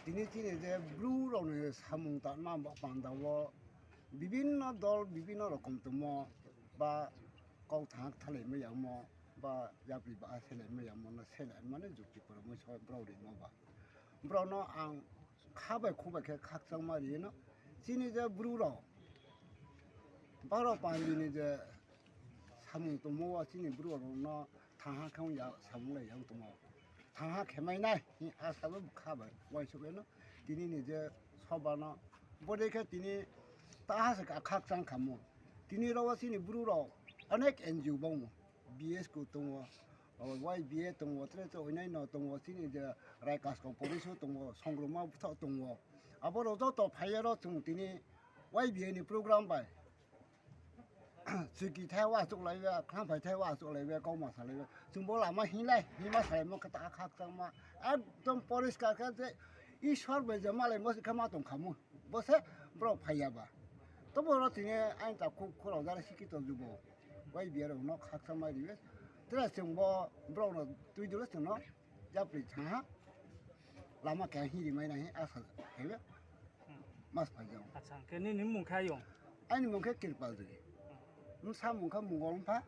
Tini chini je Bru rokni samung tangma ba panda o bibinno dol, bibinno rokom tongmo, ba kok thang thalai ma yangmo, ba yapri ba selai ma yangmo no selai mani jukti kwrwngwi so borok rimo ba. Borokno ang kha bai khu bai khe khakchangma rino. Chini je Bru rok, borok pandi ni je samung tongmo o chini Bru rokno thangha khe wngya samung lai yang tongmo. Thangha khe mai nai, hi asa bo kha bai uaisuk eno. Tini ni je soba no, bo de khe tini ta ha se ka khakchang khamu. Tini ro o chini Bru rok onek N G O bangmo. B S K tongo, o Y B A tongo, tre tre oinaino tongo, chini je Rai Kaskau Poriso tongo, Songroma Bwthak tongo. Abo rok joto phaiya ro chwng tini Y B A ni program bai. Chwki thai wa achuk lai ya, kham phai thai wa achuk lai ya, kok ma salai ya. Chwng bo lama hinlai, hima salai mo kha ta khakchangma. Ekdom poriskar khe je Ishwar bai je malai mo khe ma tong khamu. Bo se borok phaiya ba. Tobo oro tini ani ta khu-, khorok jara sikhi tong jubo. Y B A rokno khakchangma riyo. Tre chwng bo borokno twi dolo chwngno yapri thangha. Lama khe hini mai nai asa khe. Mas phai jao. Acha, hwnkhe nini mung khe ayung? Ani mung khe Kirpal Dui. Bwsa mung khe Mungol Mpha.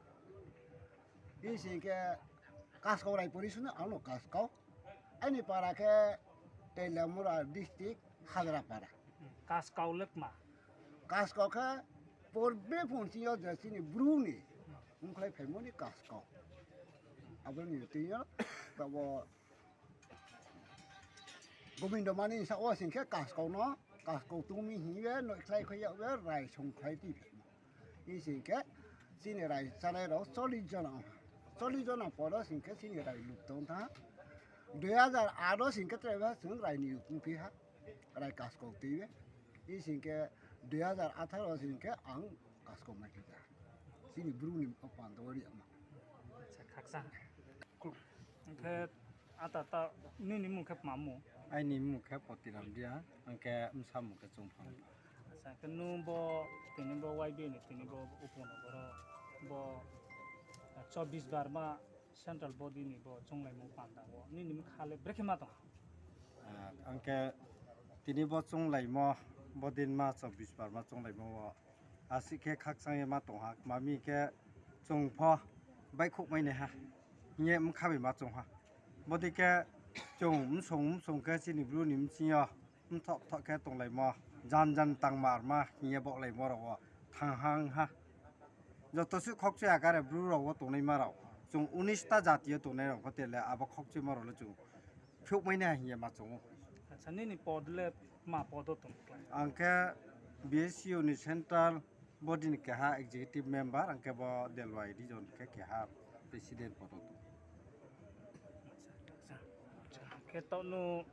Bini sing khe Kaskau Raipori sino ano Kaskau. Ani para khe Teliamura district Hadrapara. Kaskau lekma? Kaskau khe porbe phunsi yo je chini Bru ni wngkhlai phaimani Kaskau. Aboni twi yo tabo Gobindo mani sa o sing khe Kaskau no, Kaskau tungmi hinwi no khlai khoi ya rai song khlai ti. Ni sing khe chini rai chanai rok chollish jona. Chollish jona poro sing khe chini rai luk tong tha. Dui hajar aat o sing khe tre ba chwng rai ni luk tong phi ha. Rai Kaskau twi be. Ni sing khe dui hajar atharo sing khe ang Kaskau mai khe ja. Chini Bru ni panda o ri ama. Acha, khaksa. Hwnkhe ata ta nini mung khe mamu? Aini mung khe Potiram Dia, hwnkhe bwsa mung khe Chungphang. Acha, hwnkhe nung bo tini bo Y B A ni tini bo Upanagar o bo, eh, chobbish bar ma central body ni bo chwnglaimung panda o nini mung kha le brekhe ma tong? Ah, hwnkhe tini bo chwnglaimo bo din ma chobbish bar ma chwnglaimo o Aswk khe khakchangwi ma tongha, mami khe chwng pho baikhukmai naiha, hiye wngkha bai ma chongha. Bodei khe chwng msong msong khe chini Bru ni bsing yo mthok thok khe tonglaimo, jan jan tangma rwma hiye boklaimo rok o thanghang ha. Joto se khokchwi akare Bru rok o tongnaima rok, chwng unis ta jati o tongnai rok pho tele abo khokchwima rok le chwng phiyokmani hai hiya ma chongo. Acha, nini pod le ma pod o tong khlai? Ang khe B S C U ni central body ni keha executive member, ang khe bo Delwai region khe keha president pod o tong. Acha, acha, acha. Khe tongno,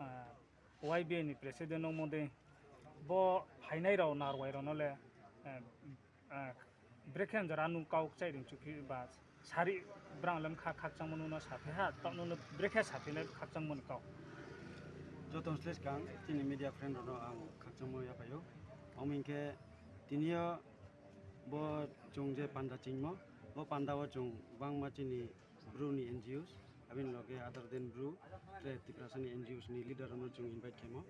ah, Y B A ni president wngmo de bo phainai rok narwai rok no le, eh, Ah, brekhe jora nung kau chai ring chukhi ba sari brang lem kha khakchangma nung no saphi ha, tokno no brekhe saphi nai khakchangma ni kau. Joto sle swkang chini media friend rok no ang khakchangma yaphaio. Omo hinkhe tini yo bo chwng je panda chingmo, bo panda o chwng bangma chini Bru ni N G Os, abini loge other than Bru, tre Tiprasa ni N G Os ni leader rokno chwng invite khaimo.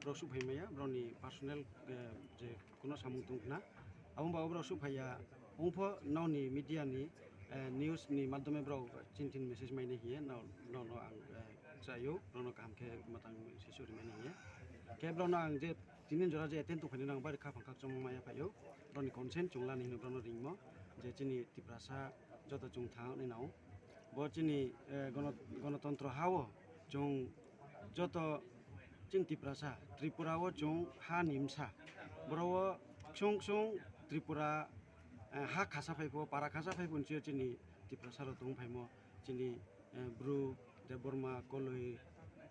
Borok suk phai maya, borok ni personal, eh, je kuno samung tong khna. Abo ba borok suk phai ya, Ungpho nokni media ni, eh, news ni madhyome borok chini thini message mai nai hiye, no, no, no ang, eh, chayo, borokno kaham khe mwtang message uri mai nai hiye. Khe borokno ang je tini jora je attend tongphani nang bari kha phang kha chongma ya phaio, borokni consent chwng lani hino borokno ringmo, je chini Tiprasa joto chwng thang ni nao. Bo chini, eh, gono-, gonotontro ha o chwng joto chini Tiprasa, Tripura o chwng ha ni msa. Boro o ksung ksung Tripura, eh, ha khasa phai pho, para khasa phai pho, nchiyo chini Tiprasa rok tong phaimo, chini, eh, Bru, Debbarma, Koloi,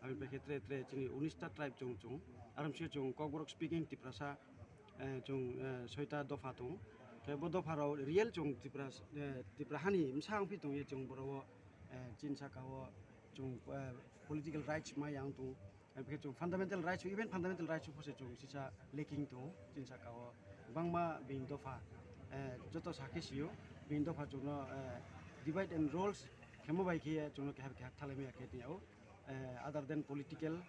aboni pai khe tre tre chini unis ta tribe chwng chwng. Aro mchiyo chwng Kokborok speaking Tiprasa, eh, chwng, eh, soita dopha tong. Khe bo dopha rok real chwng Tripura, eh, Tripura hani msa wngphi tong ye chwng boro o, eh, chini saka o chwng, eh, political rights ma yang tong. Aboni khe chwng fundamental rights, even fundamental rights pho se chwng sisa lacking tong chini saka o. Bangma bini dopha, eh, joto sa khe sio, bini dopha chwngno, eh, divide and rules khemo bai khe chwngno keha keha thalai maya khe tini o, eh, other than political,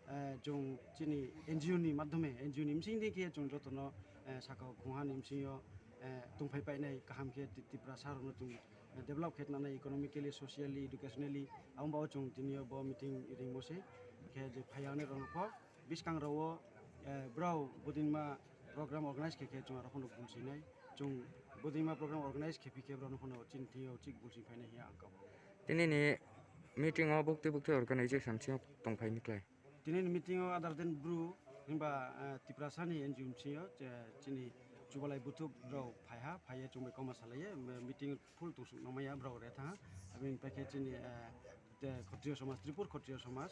eh, chwng chini N G O ni madhyome, N G O ni bising di khe chwng jotono, eh, saka o khungha ni bisingo, eh, tongphai painai kaham khe Ti-, Tiprasa rokno chwng, eh, develop khe tnanai economically, socially, educationally, abo bao chwng tini o bo meeting ringmo se khe je phai yang rok pho bwskang rok o, eh, brao budinma program organize khe khe chwng arok phano bul sinai, chwng budinma program organize khe phi khe brao phano chini thing o chik bul sing phainai hiya ang kabo. Tini ni meeting o bukti bukti organization chwng tongphai ni klai. Tini ni meeting o other than Bru, himba, eh, Tiprasa ni N G O msing yo, che-, chini chubalai buthuk rok phai ha, phai ye chwng bai koma salai ye, me-, meeting full tungsuk nang maya brok re tha ha. Aboni pai khe chini, eh, te Khotriyo Somaj, Tripur Khotriyo Somaj,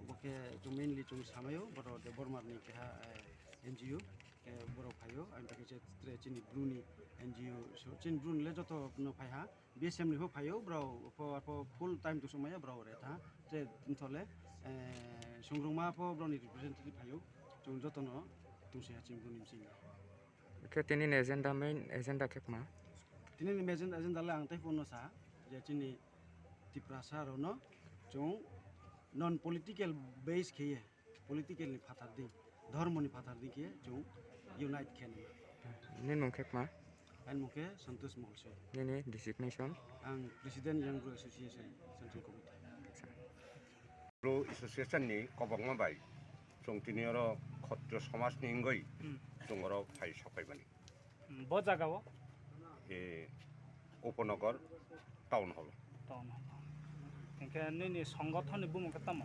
bo khe chwng mainly chwng samai o, borok Debbarma ni keha, eh, N G O, eh, borok phai o, aboni pai khe che-, tre chini Bru ni N G O, so chini Bru ni le joto no phai ha. B S M ni pho phaio, brao pho, pho full time tungsuk maya brao re tha. Te tini thole, eh, sungrungma pho brao ni representative phaio. Chwng joto no tungsui ha chini Bru ni msing. Khe tini ni agenda, main agenda khe kma? Tini ni main agenda le ang tei phone no sa, je chini Tiprasa rok no chwng non political base khe ye, political ni phatar di, dhormo ni phatar di khe chwng unite khe nai. Nini mung khe kma? Ani mung khe Santosh Molsoi. Nini designation? Ang President Young Bru Association Central Committee. Bru Association ni kobokma bai chwng tini oro Khotriyo Somaj ni wngwi Hmm. chwng oro phai sok phaimani. Hmm, bo jaga o? E, Upanagar Town Hall. Town Hall. Hinkhe nini songothon ni bumung khe tamo?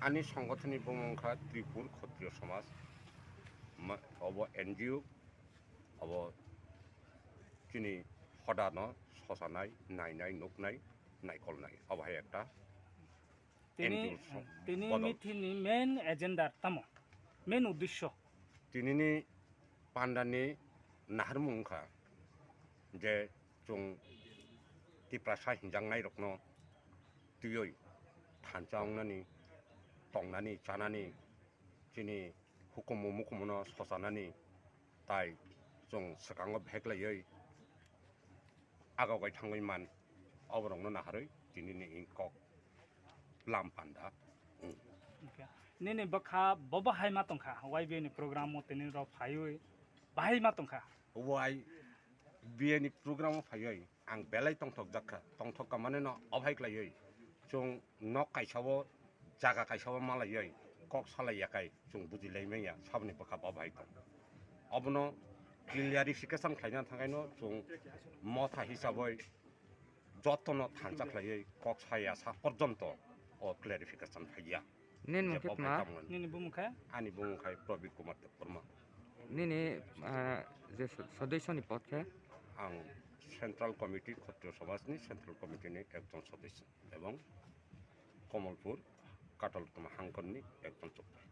Ani songothon ni bumung kha Tripur Khotriyo Somaj. Ma-, obo N G O, obo chini hodano sosanai, nainai, nuknai, naikolnai. Obo hai ekta Tini, N G O song tini bodol. Meeting ni main agenda tamo? Main uddesho? Tinini pandani naharmung wngkha je chwng Tiprasa hinjaknai rokno twiwi thansa wngnani, tongnani, chanani, chini hukumu mukumuno sochanani, tai chwng swkango bheklaiwi agagai thangwi man, oborokno naharwi tinini kok lam panda wng. Okay. Nini bwkha bo bahai ma tongkha, Y B A ni program o tini rok phaiwi bahai ma tongkha? Y B A ni program o phaiwi ang belai tongthok jak kha, tongthok kha mane no ophai klaiwi chwng nok kaisa o jaga kaisa o malaiwi kok salai ya kai chwng buji lai manya saboni bwkha bo bahai tong. Obono clarification khlaina thangkhaino chwng motha hisabwi jotono thansa khlaiwi kok saya sa porjonto o clarification phaiya. Nini mung khe tma? Nini bumung khe? Ani bumung khai Prabir Kumar Debbarma. Nini, ah, je so-, sodossoni pod khe? Ang Central Committee, Khotriyo Somajni Central Committee ni ekjon sodosyo ebong Komolpur Kataltoma hangkonni ekjon chukpai.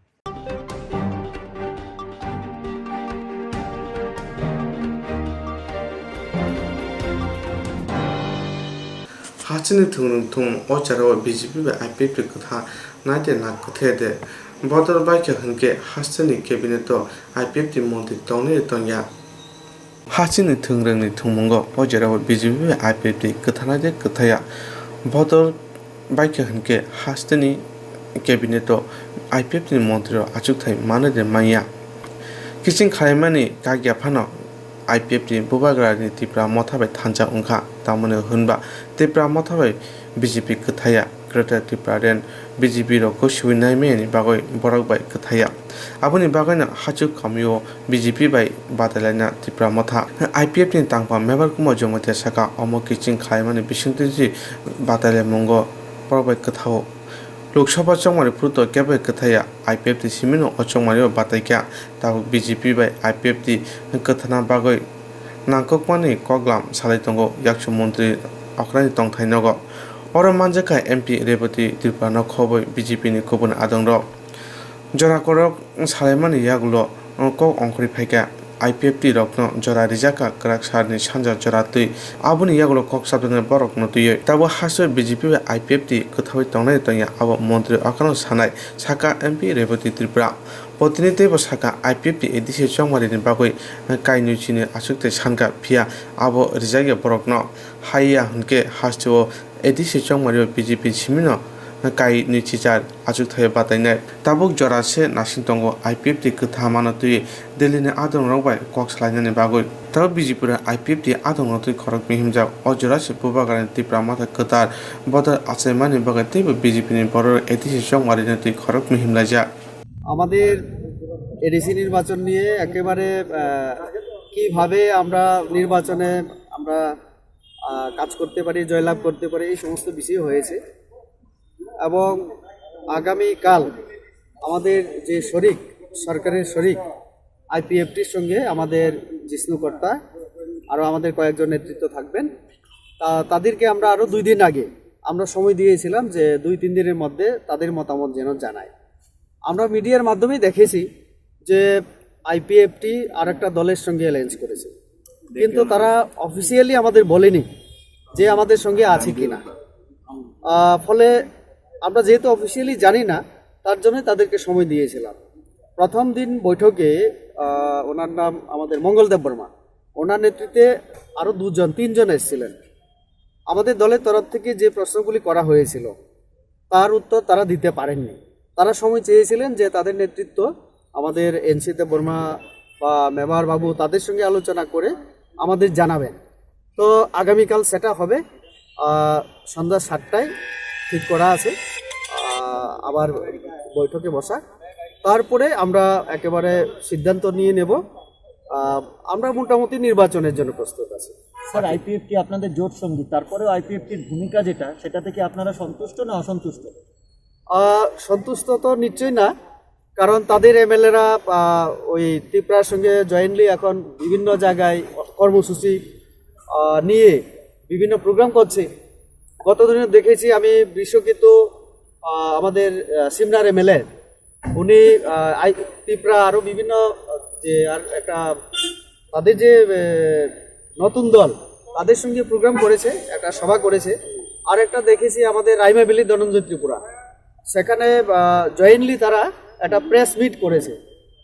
Hasteni thwngrwng thwng o jora o B J P bai I P F T kwtha nai de na kwthai de. Bodol bai kha hwnkhe hasteni cabinet o I P F T montri tongnai de tongya. Hasteni thwngrwngni thwngmungo o jora o B J P bai I P F T kwtha nai de kwthaiya. Bodol bai kha hwnkhe hasteni cabinet o I P F T ni montri rok achukthai manwi de manya. Kiching khlaimani kagya phano I P F ni bubagrani Tipra Motha bai thansa wngkha, tamoni hwnba Tipra Motha bai B J P kwthaiya, Greater Tipraland B J P rokno swiwi naimani bagwi borok bai kwthaiya. Aboni bagwino hachuk kamio B J P bai batailaina Tipra Motha. I P F ni tangphang Mebar Kumar Jamatia saka omo kiching khlaimani bisingtwi batailamungo borok bai kwthao. Lok Sabha chongmani phuru to kebo kwthaiya, I P F T simino o chongmani o bataikha. Tabuk B J P bai I P F T kwthana bagwi nangkukmani koklam salai tongo yakchu montri okrani tongthai nogo. Oro manjakha M P Rebati Tripura no khobwi B J P ni kubun adongrok. Jora korok salaimani yagulo kok ongkhorwi phaikha. I P F T rokno jora rijak kha kwrak salni sanja jora twi. Aboni yagulo kok chapjaknai borokno twiwi tabuk haste B J P bai I P F T kwthawi tongnai tongya abo montri okhorno sanai, sakha M P Rebati Tripura. Botini teibo sakha I P F T A D C chongmarini bagwi kainwi chini achuk tei sankha, phiya abo rijakya borokno haiya hwnkhe hasteo A D C chongmario B J P simino kainwi chichar achukthai batainai. Tabuk jora se nasing tongo I P F T kwtha mano twi Delhi ni adongrok bai kok salainani bagwi. Tabuk B J P rok I P F T adongrok twi khorok mihimjak. O jora se bubagrani Tipra Motha kwtal bodol achaimani bagwi teibo B J P ni borok A D C chongmarino twi khorok mihim laijak. আমাদের এডিসি নির্বাচন নিয়ে একেবারে আহ, কিভাবে আমরা নির্বাচনে আমরা আহ, কাজ করতে পারি, জয়লাভ করতে পারি, এই সমস্ত বিষয় হয়েছে। এবং আগামীকাল আমাদের যে শরিক, সরকারের শরিক আইপিএফটির সঙ্গে আমাদের জিষ্ণু কর্তা, আরও আমাদের কয়েকজন নেতৃত্ব থাকবেন। তা তাদেরকে আমরা আরও দুই দিন আগে আমরা সময় দিয়েছিলাম যে দুই তিন দিনের মধ্যে তাদের মতামত যেন জানায়। আমরা মিডিয়ার মাধ্যমেই দেখেছি যে আইপিএফটি আর একটা দলের সঙ্গে অ্যালায়েন্স করেছে, কিন্তু তারা অফিসিয়ালি আমাদের বলেনি যে আমাদের সঙ্গে আছে কিনা। আহ, ফলে আমরা যেহেতু অফিসিয়ালি জানি না, তার জন্য তাদেরকে সময় দিয়েছিলাম। প্রথম দিন বৈঠকে আহ, ওনার নাম আমাদের মঙ্গল দেব বর্মা, ওনার নেতৃত্বে আরও দুজন তিনজন এসেছিলেন। আমাদের দলের তরফ থেকে যে প্রশ্নগুলি করা হয়েছিল, তার উত্তর তারা দিতে পারেননি। তারা সময় চেয়েছিলেন যে তাদের নেতৃত্ব, আমাদের এনসি দেব বর্মা বা মেবার বাবু, তাদের সঙ্গে আলোচনা করে আমাদের জানাবেন। তো আগামীকাল সেটা হবে, আহ, সন্ধ্যা সাতটায় ঠিক করা আছে, আহ, আবার বৈঠকে বসা। তারপরে আমরা একেবারে সিদ্ধান্ত নিয়ে নেব। আহ, আমরা মোটামুটি নির্বাচনের জন্য প্রস্তুত আছি। স্যার, আইপিএফটি আপনাদের জোট সঙ্গী, তারপরেও আইপিএফটির ভূমিকা যেটা, সেটা থেকে আপনারা সন্তুষ্ট না অসন্তুষ্ট? আহ, সন্তুষ্ট তো নিশ্চয়ই না, কারণ তাদের এমএলএরা ওই ত্রিপুরার সঙ্গে জয়েন্টলি এখন বিভিন্ন জায়গায় কর্মসূচি আহ, নিয়ে বিভিন্ন প্রোগ্রাম করছে। গত দিনে দেখেছি আমি বিশ্বকিত, আহ, আমাদের আহ, সিমনার এমএলএ, উনি আহ, আই ত্রিপুরা আরও বিভিন্ন আহ, যে আর একটা তাদের যে আহ, নতুন দল, তাদের সঙ্গে প্রোগ্রাম করেছে, একটা সভা করেছে। আর একটা দেখেছি আমাদের রাইমাবিলি ধনঞ্জয় ত্রিপুরা, সেখানে জয়েন্টলি তারা একটা প্রেস মিট করেছে।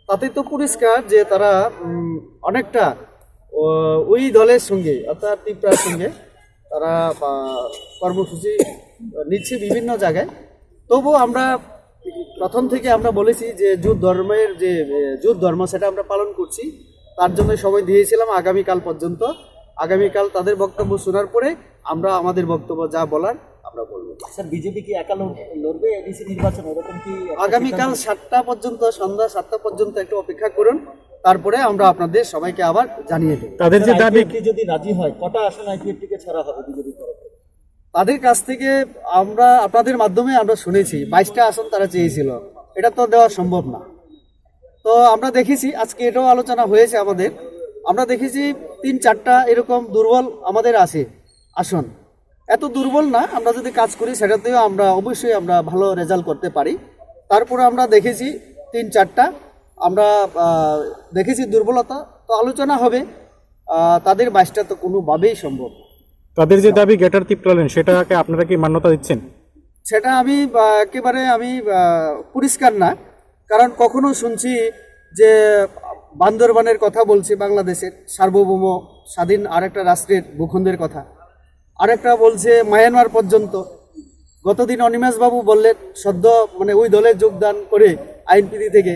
তাতে তো পরিষ্কার যে তারা উম, অনেকটা ও, ওই দলের সঙ্গে অর্থাৎ ত্রিপুরার সঙ্গে তারা আহ, কর্মসূচি নিচ্ছে বিভিন্ন জায়গায়। তবুও আমরা প্রথম থেকে আমরা বলেছি যে জুট ধর্মের যে এ, জুট ধর্ম, সেটা আমরা পালন করছি। তার জন্য সময় দিয়েছিলাম আগামীকাল পর্যন্ত। আগামীকাল তাদের বক্তব্য শোনার পরে আমরা আমাদের বক্তব্য যা বলার আমরা বলবো। স্যার, বিজেপি কি একা লড়- লড়বে এডিসি নির্বাচন, এরকম কি একটা আগামীকাল সিদ্ধান্ত? সাতটা পর্যন্ত, সন্ধ্যা সাতটা পর্যন্ত একটু অপেক্ষা করুন, তারপরে আমরা আপনাদের সবাইকে আবার জানিয়ে দেব। তাদের যে স্যার, দাবি আইপিএফটি যদি রাজি হয়, কটা আসন আইপিএফটি কে ছাড়া হবে বিজেপির তরফ থেকে? তাদের কাছ থেকে আমরা আপনাদের মাধ্যমে আমরা শুনেছি বাইশটা আসন তারা চেয়েছিল, এটা তো দেওয়া সম্ভব না। তো আমরা দেখেছি, আজকে এটাও আলোচনা হয়েছে আমাদের, আমরা দেখেছি তিন চারটা এরকম দুর্বল আমাদের আছে আসন। এত দুর্বল না, আমরা যদি কাজ করি সেটাতেও আমরা অবশ্যই আমরা ভালো রেজাল্ট করতে পারি। তারপরে আমরা দেখেছি তিন চারটা, আমরা আহ, দেখেছি দুর্বলতা, তো আলোচনা হবে, আহ, তাদের বাইশটা তো কোনোভাবেই সম্ভব না। তাদের যে দাবি গ্রেটার তিপ্রাল্যান্ড, সেটাকে আপনারা কি মান্যতা দিচ্ছেন? সেটা আমি আহ, একেবারে আমি আহ, পরিষ্কার না, কারণ কখনো শুনছি যে বান্দরবানের কথা বলছে, বাংলাদেশের সার্বভৌম স্বাধীন আরেকটা রাষ্ট্রের ভূখণ্ডের কথা, আরেকটা বলছে মায়ানমার পর্যন্ত। গতদিন অনিমেষ বাবু বললেন, সদ্য মানে ওই দলে যোগদান করে আইএনপিটি থেকে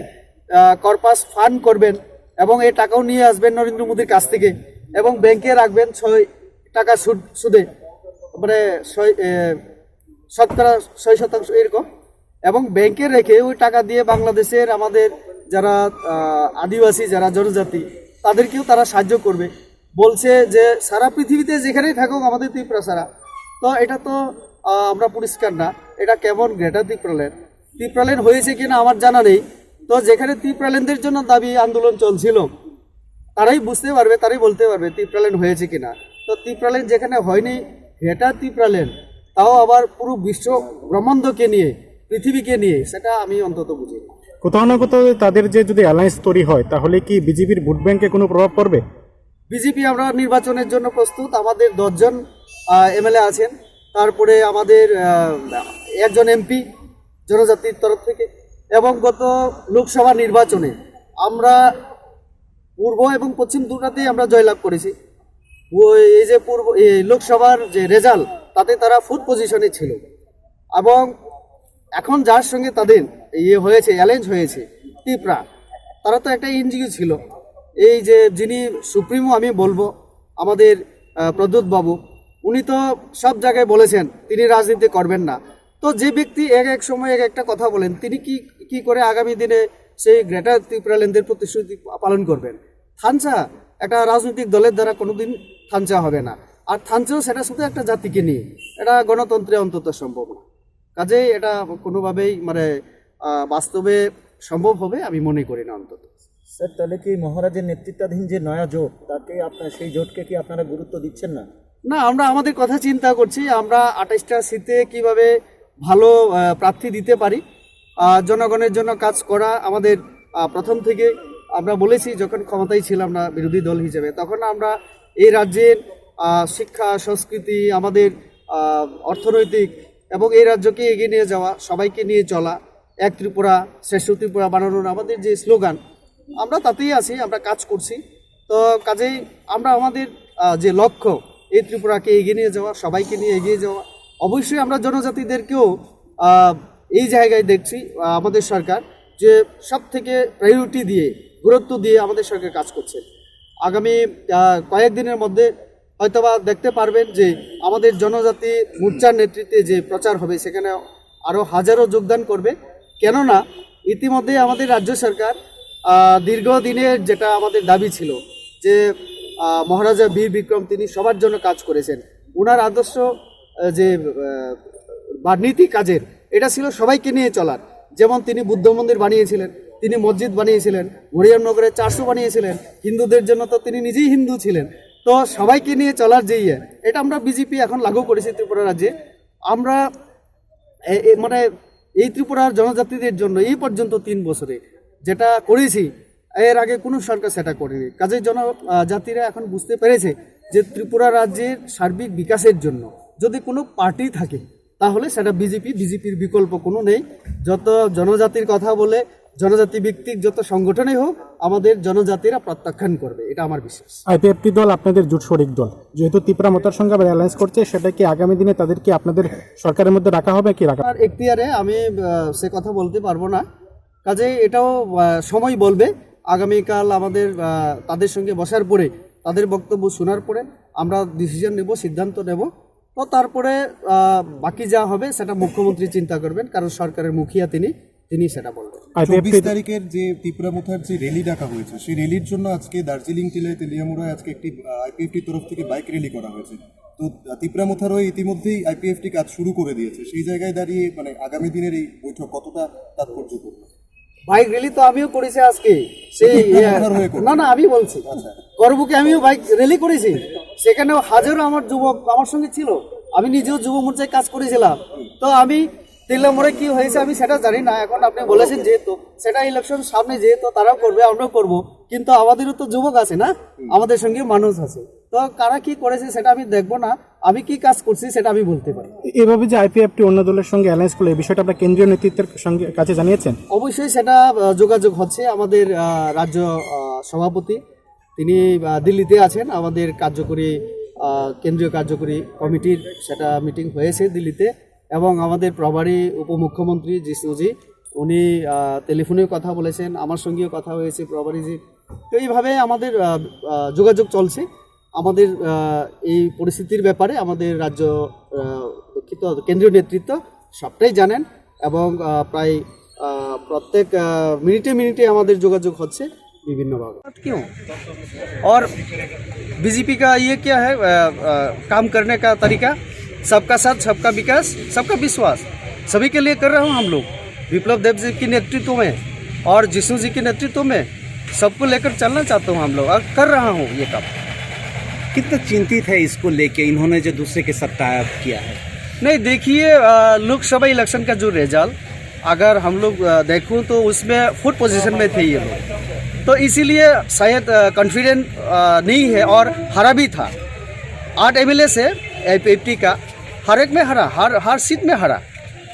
আহ, কর্পাস ফান্ড করবেন, এবং এই টাকাও নিয়ে আসবেন নরেন্দ্র মোদীর কাছ থেকে এবং ব্যাংকে রাখবেন ছয় টাকা সুদ সুদে, মানে ছয় এ, শতকরা ছয় শতাংশ এরকম। এবং ব্যাংকে রেখে ওই টাকা দিয়ে বাংলাদেশের আমাদের যারা আহ, আদিবাসী, যারা জনজাতি, তাদেরকেও তারা সাহায্য করবে। বলছে যে সারা পৃথিবীতে যেখানেই থাকুক আমাদের ত্রিপুরা ছাড়া। তো এটা তো আহ, আমরা পরিষ্কার না, এটা কেমন গ্রেটার ত্রিপুরাল্যান্ড। ত্রিপুরাল্যান্ড হয়েছে কিনা আমার জানা নেই। তো যেখানে ত্রিপুরাল্যান্ডের জন্য দাবি আন্দোলন চলছিল, তারাই বুঝতে পারবে, তারাই বলতে পারবে ত্রিপুরাল্যান্ড হয়েছে কিনা। তো ত্রিপুরাল্যান্ড যেখানে হয়নি, গ্রেটার ত্রিপুরাল্যান্ড, তাও আবার পুরো বিশ্ব ব্রহ্মাণ্ডকে নিয়ে, পৃথিবীকে নিয়ে, সেটা আমি অন্তত বুঝি না। কোথাও না কোথাও তাদের যে যদি অ্যালায়েন্স তৈরি হয়, তাহলে কি বিজেপির ভোট ব্যাংকে কোনো প্রভাব পড়বে? বিজেপি আমরা নির্বাচনের জন্য প্রস্তুত। আমাদের দশজন এমএলএ আছেন, তারপরে আমাদের আহ, একজন এমপি জনজাতির তরফ থেকে। এবং গত লোকসভা নির্বাচনে আমরা পূর্ব এবং পশ্চিম দুটাতেই আমরা জয়লাভ করেছি। ওই এই যে পূর্ব এই লোকসভার যে রেজাল্ট, তাতে তারা ফোর্থ পজিশনে ছিল। এবং এখন যার সঙ্গে তাদের ইয়ে হয়েছে, অ্যালায়েন্স হয়েছে, ত্রিপুরা, তারা তো একটা এনজিও ছিল। এই যে যিনি সুপ্রিমো আমি বলবো, আমাদের আহ, প্রদ্যুৎ বাবু, উনি তো সব জায়গায় বলেছেন তিনি রাজনীতি করবেন না। তো যে ব্যক্তি এক এক সময় এক একটা কথা বলেন, তিনি কি কি করে আগামী দিনে সেই গ্রেটার ত্রিপুরাল্যান্ডের প্রতিশ্রুতি পালন করবেন? থানচা একটা রাজনৈতিক দলের দ্বারা কোনোদিন থানচা হবে না। আর থানচাও সেটা শুধু একটা জাতিকে নিয়ে, এটা গণতন্ত্রে অন্তত সম্ভব না। কাজেই এটা কোনোভাবেই মানে আহ, বাস্তবে সম্ভব হবে আমি মনে করি না অন্তত। স্যার, তাহলে কি মহারাজের নেতৃত্বাধীন যে নয়া জোট, তাকে আপনার, সেই জোটকে কি আপনারা গুরুত্ব দিচ্ছেন না? না, আমরা আমাদের কথা চিন্তা করছি, আমরা আঠাশটা সিটে কিভাবে ভালো আহ, প্রার্থী দিতে পারি। আহ, জনগণের জন্য কাজ করা আমাদের আহ, প্রথম থেকে আমরা বলেছি, যখন ক্ষমতায় ছিলাম না বিরোধী দল হিসেবে, তখন আমরা এই রাজ্যের আহ, শিক্ষা, সংস্কৃতি, আমাদের আহ, অর্থনৈতিক এবং এই রাজ্যকে এগিয়ে নিয়ে যাওয়া, সবাইকে নিয়ে চলা, এক ত্রিপুরা, শ্রেষ্ঠ ত্রিপুরা বানানোর আমাদের যে স্লোগান, আমরা তাতেই আছি, আমরা কাজ করছি। তো কাজেই আমরা আমাদের আহ, যে লক্ষ্য, এই ত্রিপুরাকে এগিয়ে নিয়ে যাওয়া, সবাইকে নিয়ে এগিয়ে যাওয়া, অবশ্যই আমরা জনজাতিদেরকেও আহ, এই জায়গায় দেখছি আহ, আমাদের সরকার যে সব থেকে প্রায়োরিটি দিয়ে, গুরুত্ব দিয়ে আমাদের সরকার কাজ করছে। আগামী আহ, কয়েকদিনের মধ্যে হয়তোবা দেখতে পারবেন যে আমাদের জনজাতি মোর্চার নেতৃত্বে যে প্রচার হবে, সেখানে আরও হাজারো যোগদান করবে। কেননা ইতিমধ্যে আমাদের রাজ্য সরকার আহ, দীর্ঘদিনের যেটা আমাদের দাবি ছিল যে আহ, মহারাজা বীর বিক্রম তিনি সবার জন্য কাজ করেছেন, ওনার আদর্শ আহ, যে আহ, বা নীতি কাজের, এটা ছিল সবাইকে নিয়ে চলার। যেমন তিনি বুদ্ধ মন্দির বানিয়েছিলেন, তিনি মসজিদ বানিয়েছিলেন, মরিয়মনগরে চারশো বানিয়েছিলেন, হিন্দুদের জন্য তো তিনি নিজেই হিন্দু ছিলেন। তো সবাইকে নিয়ে চলার যে ইয়ে, এটা আমরা বিজেপি এখন লাগু করেছি ত্রিপুরা রাজ্যে। আমরা এ- এ- মানে এই ত্রিপুরার জনজাতিদের জন্য এই পর্যন্ত তিন বছরে যেটা করেছি, এর আগে কোনো সরকার সেটা করেনি। কাজেই জন আহ, জাতিরা এখন বুঝতে পেরেছে যে ত্রিপুরা রাজ্যের সার্বিক বিকাশের জন্য যদি কোনো পার্টি থাকে, তাহলে সেটা বিজেপি। বিজেপির বিকল্প কোনো নেই। যত জনজাতির কথা বলে, জনজাতি ভিত্তিক যত সংগঠনই হোক, আমাদের জনজাতিরা প্রত্যাখ্যান করবে, এটা আমার বিশ্বাস। আইপিএফটি দল আপনাদের জোট শরিক দল, যেহেতু ত্রিপুরা মথার সঙ্গে আবার অ্যালায়েন্স করছে, সেটা কি আগামী দিনে তাদেরকে আপনাদের সরকারের মধ্যে রাখা হবে কি রাখা? আর এখতিয়ারে আমি আহ, সে কথা বলতে পারবো না। কাজেই এটাও আহ, সময় বলবে। আগামীকাল আমাদের আহ, তাদের সঙ্গে বসার পরে, তাদের বক্তব্য শোনার পরে আমরা ডিসিশন নেব, সিদ্ধান্ত নেব। তো তারপরে আহ, বাকি যা হবে সেটা মুখ্যমন্ত্রী চিন্তা করবেন, কারণ সরকারের মুখিয়া তিনি, তিনি সেটা বলবেন। আইপিএফটি চব্বিশ তারিখের যে ত্রিপুরা মথার যে র্যালি ডাকা হয়েছে, সেই র্যালির জন্য আজকে দার্জিলিং টিলায় তেলিয়ামুড়ায় আজকে একটি আইপিএফটি তরফ থেকে বাইক র্যালি করা হয়েছে। তো আহ, ত্রিপুরা মথারও ইতিমধ্যেই আইপিএফটি কাজ শুরু করে দিয়েছে। সেই জায়গায় দাঁড়িয়ে মানে আগামী দিনের এই বৈঠক কতটা তাৎপর্যপূর্ণ? বাইক র্যালি তো আমিও করেছি আজকে, সেই ত্রিপুরা ইয়ে, মথার হয়ে করবো। না, না, আমি বলছি, আচ্ছা। করবুকে আমিও বাইক র্যালি করেছি, সেখানেও হাজারো আমার যুবক আমার সঙ্গে ছিল। আমি নিজেও যুব মোর্চায় কাজ করেছিলাম। তো আমি তিনলামরে কি হয়েছে আমি সেটা জানি না। এখন আপনি বলেছেন যেহেতু, সেটা ইলেকশন সামনে, যেহেতু তারাও করবে, আমরাও করব, কিন্তু আমাদেরও তো যুবক আছে না, আমাদের সঙ্গে মানুষ আছে। তো কারা কি করেছে সেটা আমি দেখবো না, আমি কি কাজ করছি সেটা আমি বলতে পারি। এভাবে যে আইপিএফটি অন্য দলের সঙ্গে অ্যালায়েন্স করলো, এই বিষয়টা আপনার কেন্দ্রীয় নেতৃত্বের সঙ্গে, কাছে জানিয়েছেন? অবশ্যই সেটা আহ, যোগাযোগ হচ্ছে। আমাদের আহ, রাজ্য আহ, সভাপতি, তিনি আহ, দিল্লিতে আছেন। আমাদের কার্যকরী আহ, কেন্দ্রীয় কার্যকরী কমিটির সেটা মিটিং হয়েছে দিল্লিতে, এবং আমাদের প্রভারী উপমুখ্যমন্ত্রী জিষ্ণুজি উনি আহ, টেলিফোনেও কথা বলেছেন, আমার সঙ্গেও কথা হয়েছে প্রভারীজি। তো এইভাবে আমাদের আহ, আহ, যোগাযোগ চলছে। আমাদের আহ, এই পরিস্থিতির ব্যাপারে আমাদের রাজ্য আহ, দুঃখিত, কেন্দ্রীয় নেতৃত্ব সবটাই জানেন এবং আহ, প্রায় আহ, প্রত্যেক আহ, মিনিটে মিনিটে আমাদের যোগাযোগ হচ্ছে বিভিন্নভাবে। क्यों? और बीजेपी का ये क्या है, अ, अ, काम करने का तरीका? सबका साथ, सबका विकास, सबका विश्वास, सभी के लिए कर रहा हूँ हम लोग। विप्लव देव जी के नेतृत्व में और जिष्णु जी के नेतृत्व में सबको लेकर चलना चाहता हूँ हम लोग, और कर रहा हूँ ये काम। कितना चिंतित है इसको लेके, इन्होंने जो दूसरे के साथ टाई अप किया है? नहीं, देखिए, अ, लोकसभा इलेक्शन का जो रिजल्ट, अगर हम लोग अ, देखूं तो उसमें फोर्थ पोजीशन में थे ये लोग, तो इसीलिए शायद कॉन्फिडेंट नहीं है और हारा भी था। आठ एमएलए से एपीटी का, हर एक में हारा, हर हर सीट में हारा।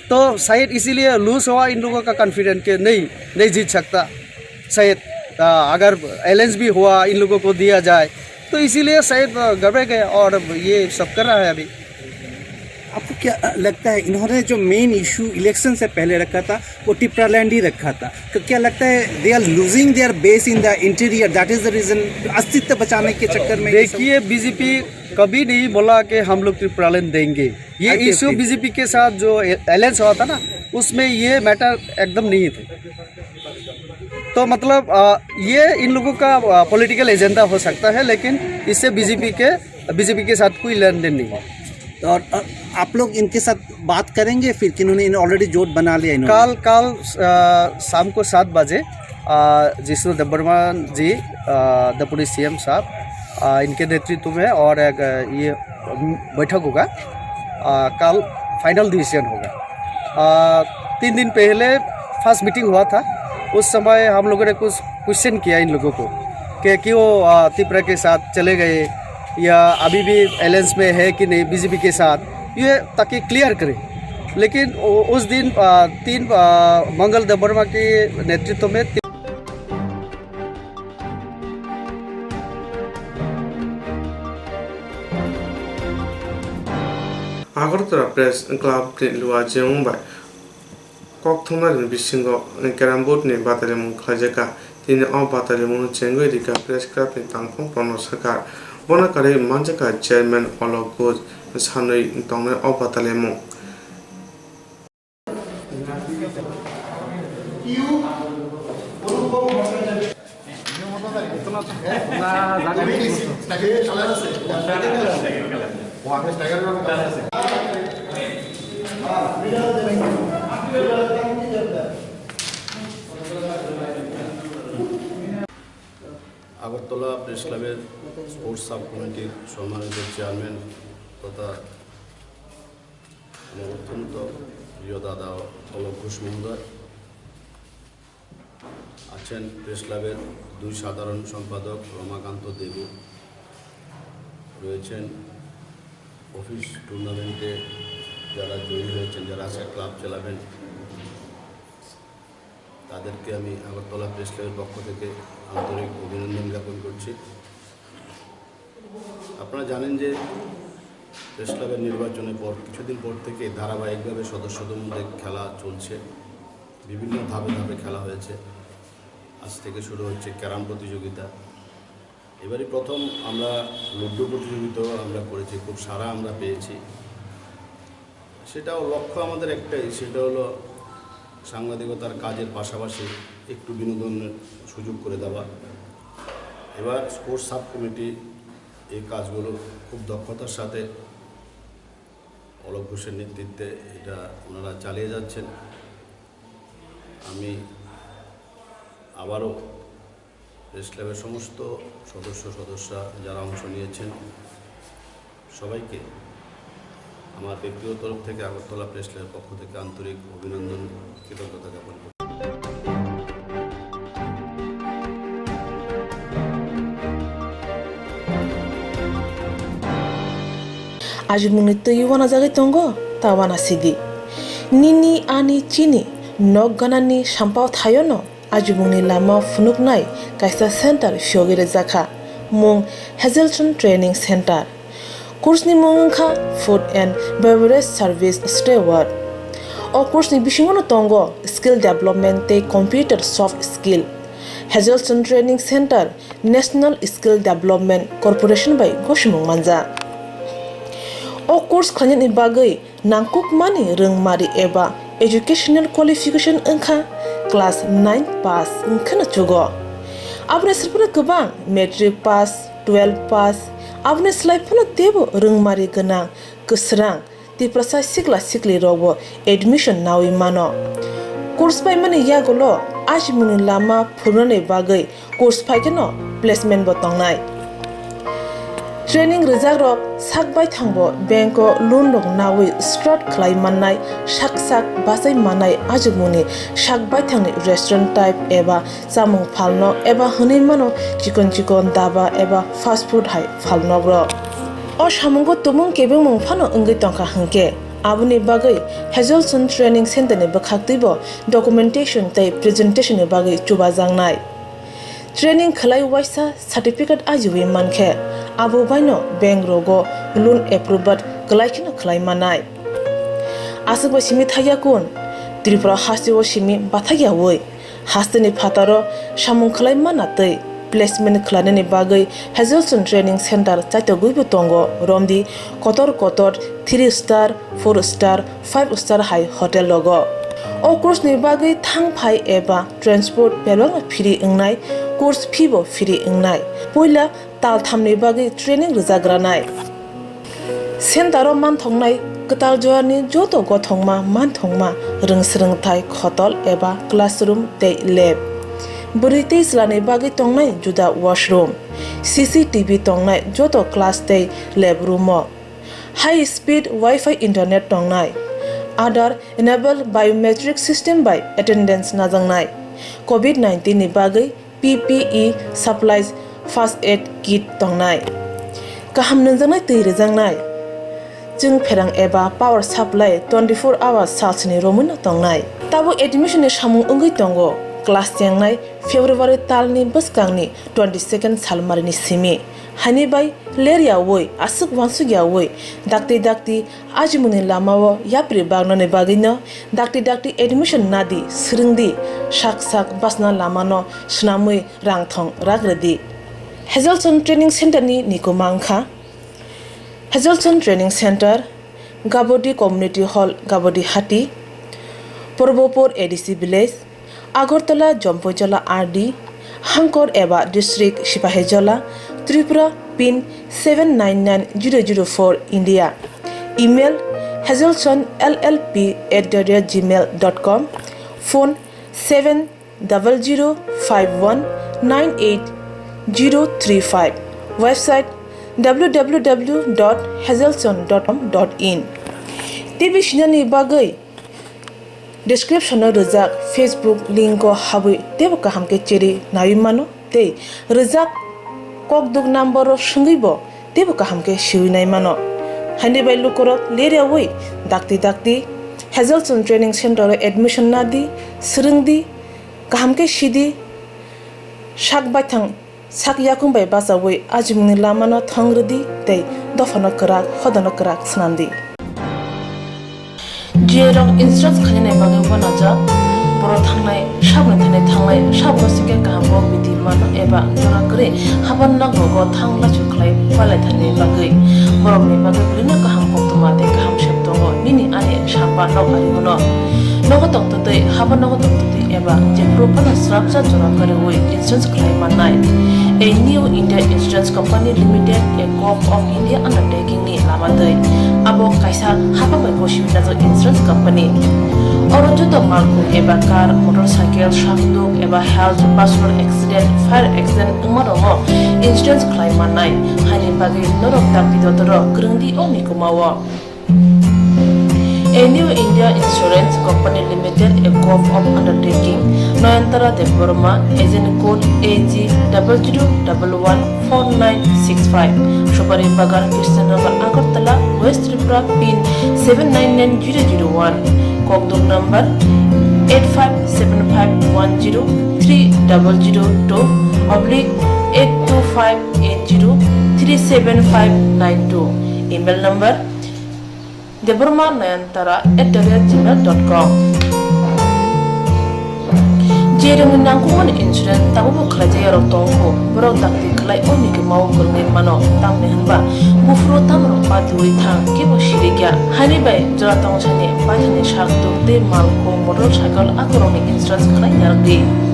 तो शायद इसीलिए लूज हुआ, इन लोगों का कॉन्फिडेंट के नहीं, नहीं जीत सकता शायद। अ, अगर अलायंस भी हुआ, इन लोगों को दिया जाए, तो इसीलिए शायद अ, घबरा गए और ये सब कर रहा है अभी। आपको क्या लगता है, इन्होंने जो मेन इशू इलेक्शन से पहले रखा था, वो टिप्रालैंड ही रखा था, तो क्या लगता है, they are losing their base in the interior, that is the reason, अस्तित्व बचाने के चक्कर में ये सब? देखिए, बीजेपी कभी नहीं बोला कि हम लोग टिप्रालैंड देंगे। ये आईपीएफटी। इशू बीजेपी के साथ जो अलायंस हुआ था ना, उसमें ये मैटर एकदम नहीं थे। तो मतलब अ, ये इन लोगों का पॉलिटिकल एजेंडा हो सकता है, लेकिन इससे बीजेपी के बीजेपी के साथ कोई लेन देन नहीं है। तो और, और आप लोग इनके साथ बात करेंगे फिर कि इन्होंने, इन्होंने ऑलरेडी जोट बना लिया इन्होंने? कल कल अ, शाम को सात बजे अ, जिष्णु देबबर्मा जी, डेप्यूटी सीएम साहब, अ, इनके नेतृत्व में और एक अ, ये बैठक होगा। अ, कल फाइनल डिसीजन होगा। अ, तीन दिन पहले फर्स्ट मीटिंग हुआ था, उस समय हम लोगों ने कुछ क्वेश्चन किया इन लोगों को कि क्यों अ, तिपरा के साथ चले गए या अभी भी अलायंस में है कि नहीं बीजेपी के साथ, ये ताकि क्लियर करें। लेकिन उ-, उस दिन अ, तीन अ, मंगल देवर्मा के नेतृत्व में Agartala Press Club ni luajwng bai kokthumnairokni bisingo Carrom Board ni batalimung khlaijakha. Tini o batalimungno chengwi rikha Press Club ni tangphung Prono Sarkar. Bono karwi manjakha Chairman Olok Ghosh, sanwi tongnai o batalimung. Agartala press ক্লাবের sports sub কমিটির সম্মানিত চেয়ারম্যান তথা আমার অত্যন্ত প্রিয় দাদা অলক ঘোষ মহোদয়, আছেন প্রেস ক্লাবের দুই সাধারণ সম্পাদক রমাকান্ত দেবু, রয়েছেন অফিস টুর্নামেন্টে যারা জয়ী হয়েছেন, যারা আজকে ক্লাব চালাবেন, তাদেরকে আমি আগরতলা প্রেস ক্লাবের পক্ষ থেকে আন্তরিক অভিনন্দন জ্ঞাপন করছি। আপনারা জানেন যে প্রেস ক্লাবের নির্বাচনের পর কিছুদিন পর থেকে ধারাবাহিকভাবে সদস্যদের মধ্যে খেলা চলছে, বিভিন্ন ধাপে ধাপে খেলা হয়েছে। আজ থেকে শুরু হচ্ছে ক্যারাম প্রতিযোগিতা। এবারই প্রথম আমরা লুডো প্রতিযোগিতাও আমরা করেছি, খুব সাড়া আমরা পেয়েছি। সেটাও লক্ষ্য আমাদের একটাই, সেটা হলো সাংবাদিকতার কাজের পাশাপাশি একটু বিনোদনের সুযোগ করে দেওয়া। এবার স্পোর্টস সাব কমিটি এই কাজগুলো খুব দক্ষতার সাথে অলক ঘোষের নেতৃত্বে এটা ওনারা চালিয়ে যাচ্ছেন। আমি আবারও প্রেস ক্লাবের সমস্ত সদস্য সদস্যা যারা অংশ নিয়েছেন, সবাইকে আমার ব্যক্তিগত তরফ থেকে আগরতলা প্রেস ক্লাবের পক্ষ থেকে আন্তরিক অভিনন্দন, কৃতজ্ঞতা জ্ঞাপন করছি। Ajimungni twi uanajagwi tongo ta uanasidi. Nini ani chini nok ganani sampao thaiono ajimungni lama phunuknai kaisa center phiyogwi rwjakha, mung Hazelton Training Center. Course ni mung wngkha Food and Beverage Service Steward. O course ni bisingo no tongo skill development tei computer soft skill. Hazelson Training Center National Skill Development Corporation bai gosimung manjak. O course khlainani bagwi nangkukmani rwngmari eba educational qualification wngkha class nine pass wngkheno chugo. Aboni srwphano kwbang matric pass, twelve pass, aboni slai phano teibo rwngmari gwnang kwsrang Tiprasa sikla sikli rokbo admission nawi mano. Course paimani yagulo ajimungni lama phunuknani bagwi course phaikeno placement bo tongnai. Training rwjakrok sak baithangbo bank o loan rok nawi start khlai mannai, sak sak bachai mannai ajimungni sak baithangni restaurant type eba chamung phalnok eba hwnwi mano chikon chikon daba eba fast food hai phalnokrok. O samungo tumung kebengmung phano wngwi tongkha hwnkhe, aboni bagwi Hazelson Training Center ni bwkhaktwibo documentation tei presentation ni bagwi chubajaknai. Training khlai waisa certificate ajiwi mankhe, abo baino bank rogo loan approval kwlai kheno khlai manai. Aswk bai simi thaiya kun, Tripura hasteo simi bathakyawi. Hasteni phataro samung khlai mana tei placement khlainani bagwi Hazelson Training Center chaitogwibo tongo, romdi kotor kotor three star, four star, five star hai hotel rogo. O course ni bagwi thang phai eba transport belokno free wngnai, course fee bo free wngnai. Puila tal thamni bagwi training rwjagranai. Centero manthoknai kwtal jorani joto gothokma manthokma rwngsrwngthai khotol eba classroom tei lab, bwrwi tei chwlani bagwi tongnai juda washroom, C C T V tongnai joto class tei lab roomo, high speed Wi-Fi internet tongnai, Aadhaar enabled biometric system bai attendance najaknai, covid nineteen ni bagwi P P E supplies, first aid kit tongnai. Kaham nungjaknai twi rwjaknai. Chwng pherang eba power supply twenty-four hours salsni romwino tongnai. Tabuk admission ni samung wngwi tongo. Class chengnai February talni bwskangni twenty-second salmarini simi. Haini bai ler yawi, aswk wansuk yawi, dakti dakti ajimungni lamao yapri bagnani bagwino dakti dakti admission nadi, swrwngdi, sak sak bachna lamano swnamwi rang thong rak rwdi. Hazelson Training Center ni nikuma wngkha Hazelson Training Center, Gabodi Community Hall, Gabodi Hati, Purbopur A D C Village, Agartala, Jompoijola R D, Hangkor eba District, Sipahijola, Tripura, pin seven nine nine zero zero four, India. Email, hazelson L L P at the rate gmail dot com. Phone, seven double zero five one nine eight zero three five. Website, W W W dot hazelson dot com dot in. T V sinani bagwi description o rwjak Facebook link o habwi teibo kaham khe cherwi naiwi mano tei rwjak kokduk number o swngwi bo teibo kaham khe siwi nai mano. Haini bai lukurok ler yawi dakti dakti Hazelson Training Center o admission nadi, swrwngdi, kaham khe sidi, sak baithang sak yakung bai bachawi ajimungni lamano thang rwdi tei dophano kwrak, hodano kwrak swnamdi. J rok insurance khainani bagwi uanajak, borok thangnai, sabni thani thangnai, sabo singkhe kaham kok bidi mano eba jora kwrwi haban nok rogo thang lachu khlai palaithani bagwi. Borokni bagwi belino kaham koktwma tei kaham sep tongo, nini ani samba nok ari uno. Nogo tongtwtwi, haban nogo tongtwtwi eba jephuru phano srapsa jora kwrwi insurance khlai mannai. A New India Insurance Company Limited, a Govt of India undertaking ni lama twi. Abo kaisa hapang bai gosiwi najak insurance company. Oro joto malkhung eba car, motorcycle, sakduk eba health, personal accident, fire accident wngma rokno insurance khlai mannai. Haini bagwi norok dakti dotoro kwrwngdi o nikumao. A New India Insurance Company Limited, a Govt of undertaking. Noyantara Debbarma, agent code A G double zero double one four nine six five. Subari Bagan, Krishnanagar, Agartala, West Tripura, pin seven nine nine zero zero one. Kokduk number eight five seven five one zero three double zero two oblique eight two five eight zero three seven five nine two. Email number Debbarma Nayantara at the rate gmail dot com. Je rwngni nangkukmani insurance tabukbo khlaijak yarok tongkho, borok dakti khlai o mikhe mao kwrwngwi mano, tamni hwnba buphuru tamrok patiwi thang, kebo sirikya. Haini bai jora tongsani baithani sak tuk tei mal kung motor cycle akorokni insurance khlai yarwkdi.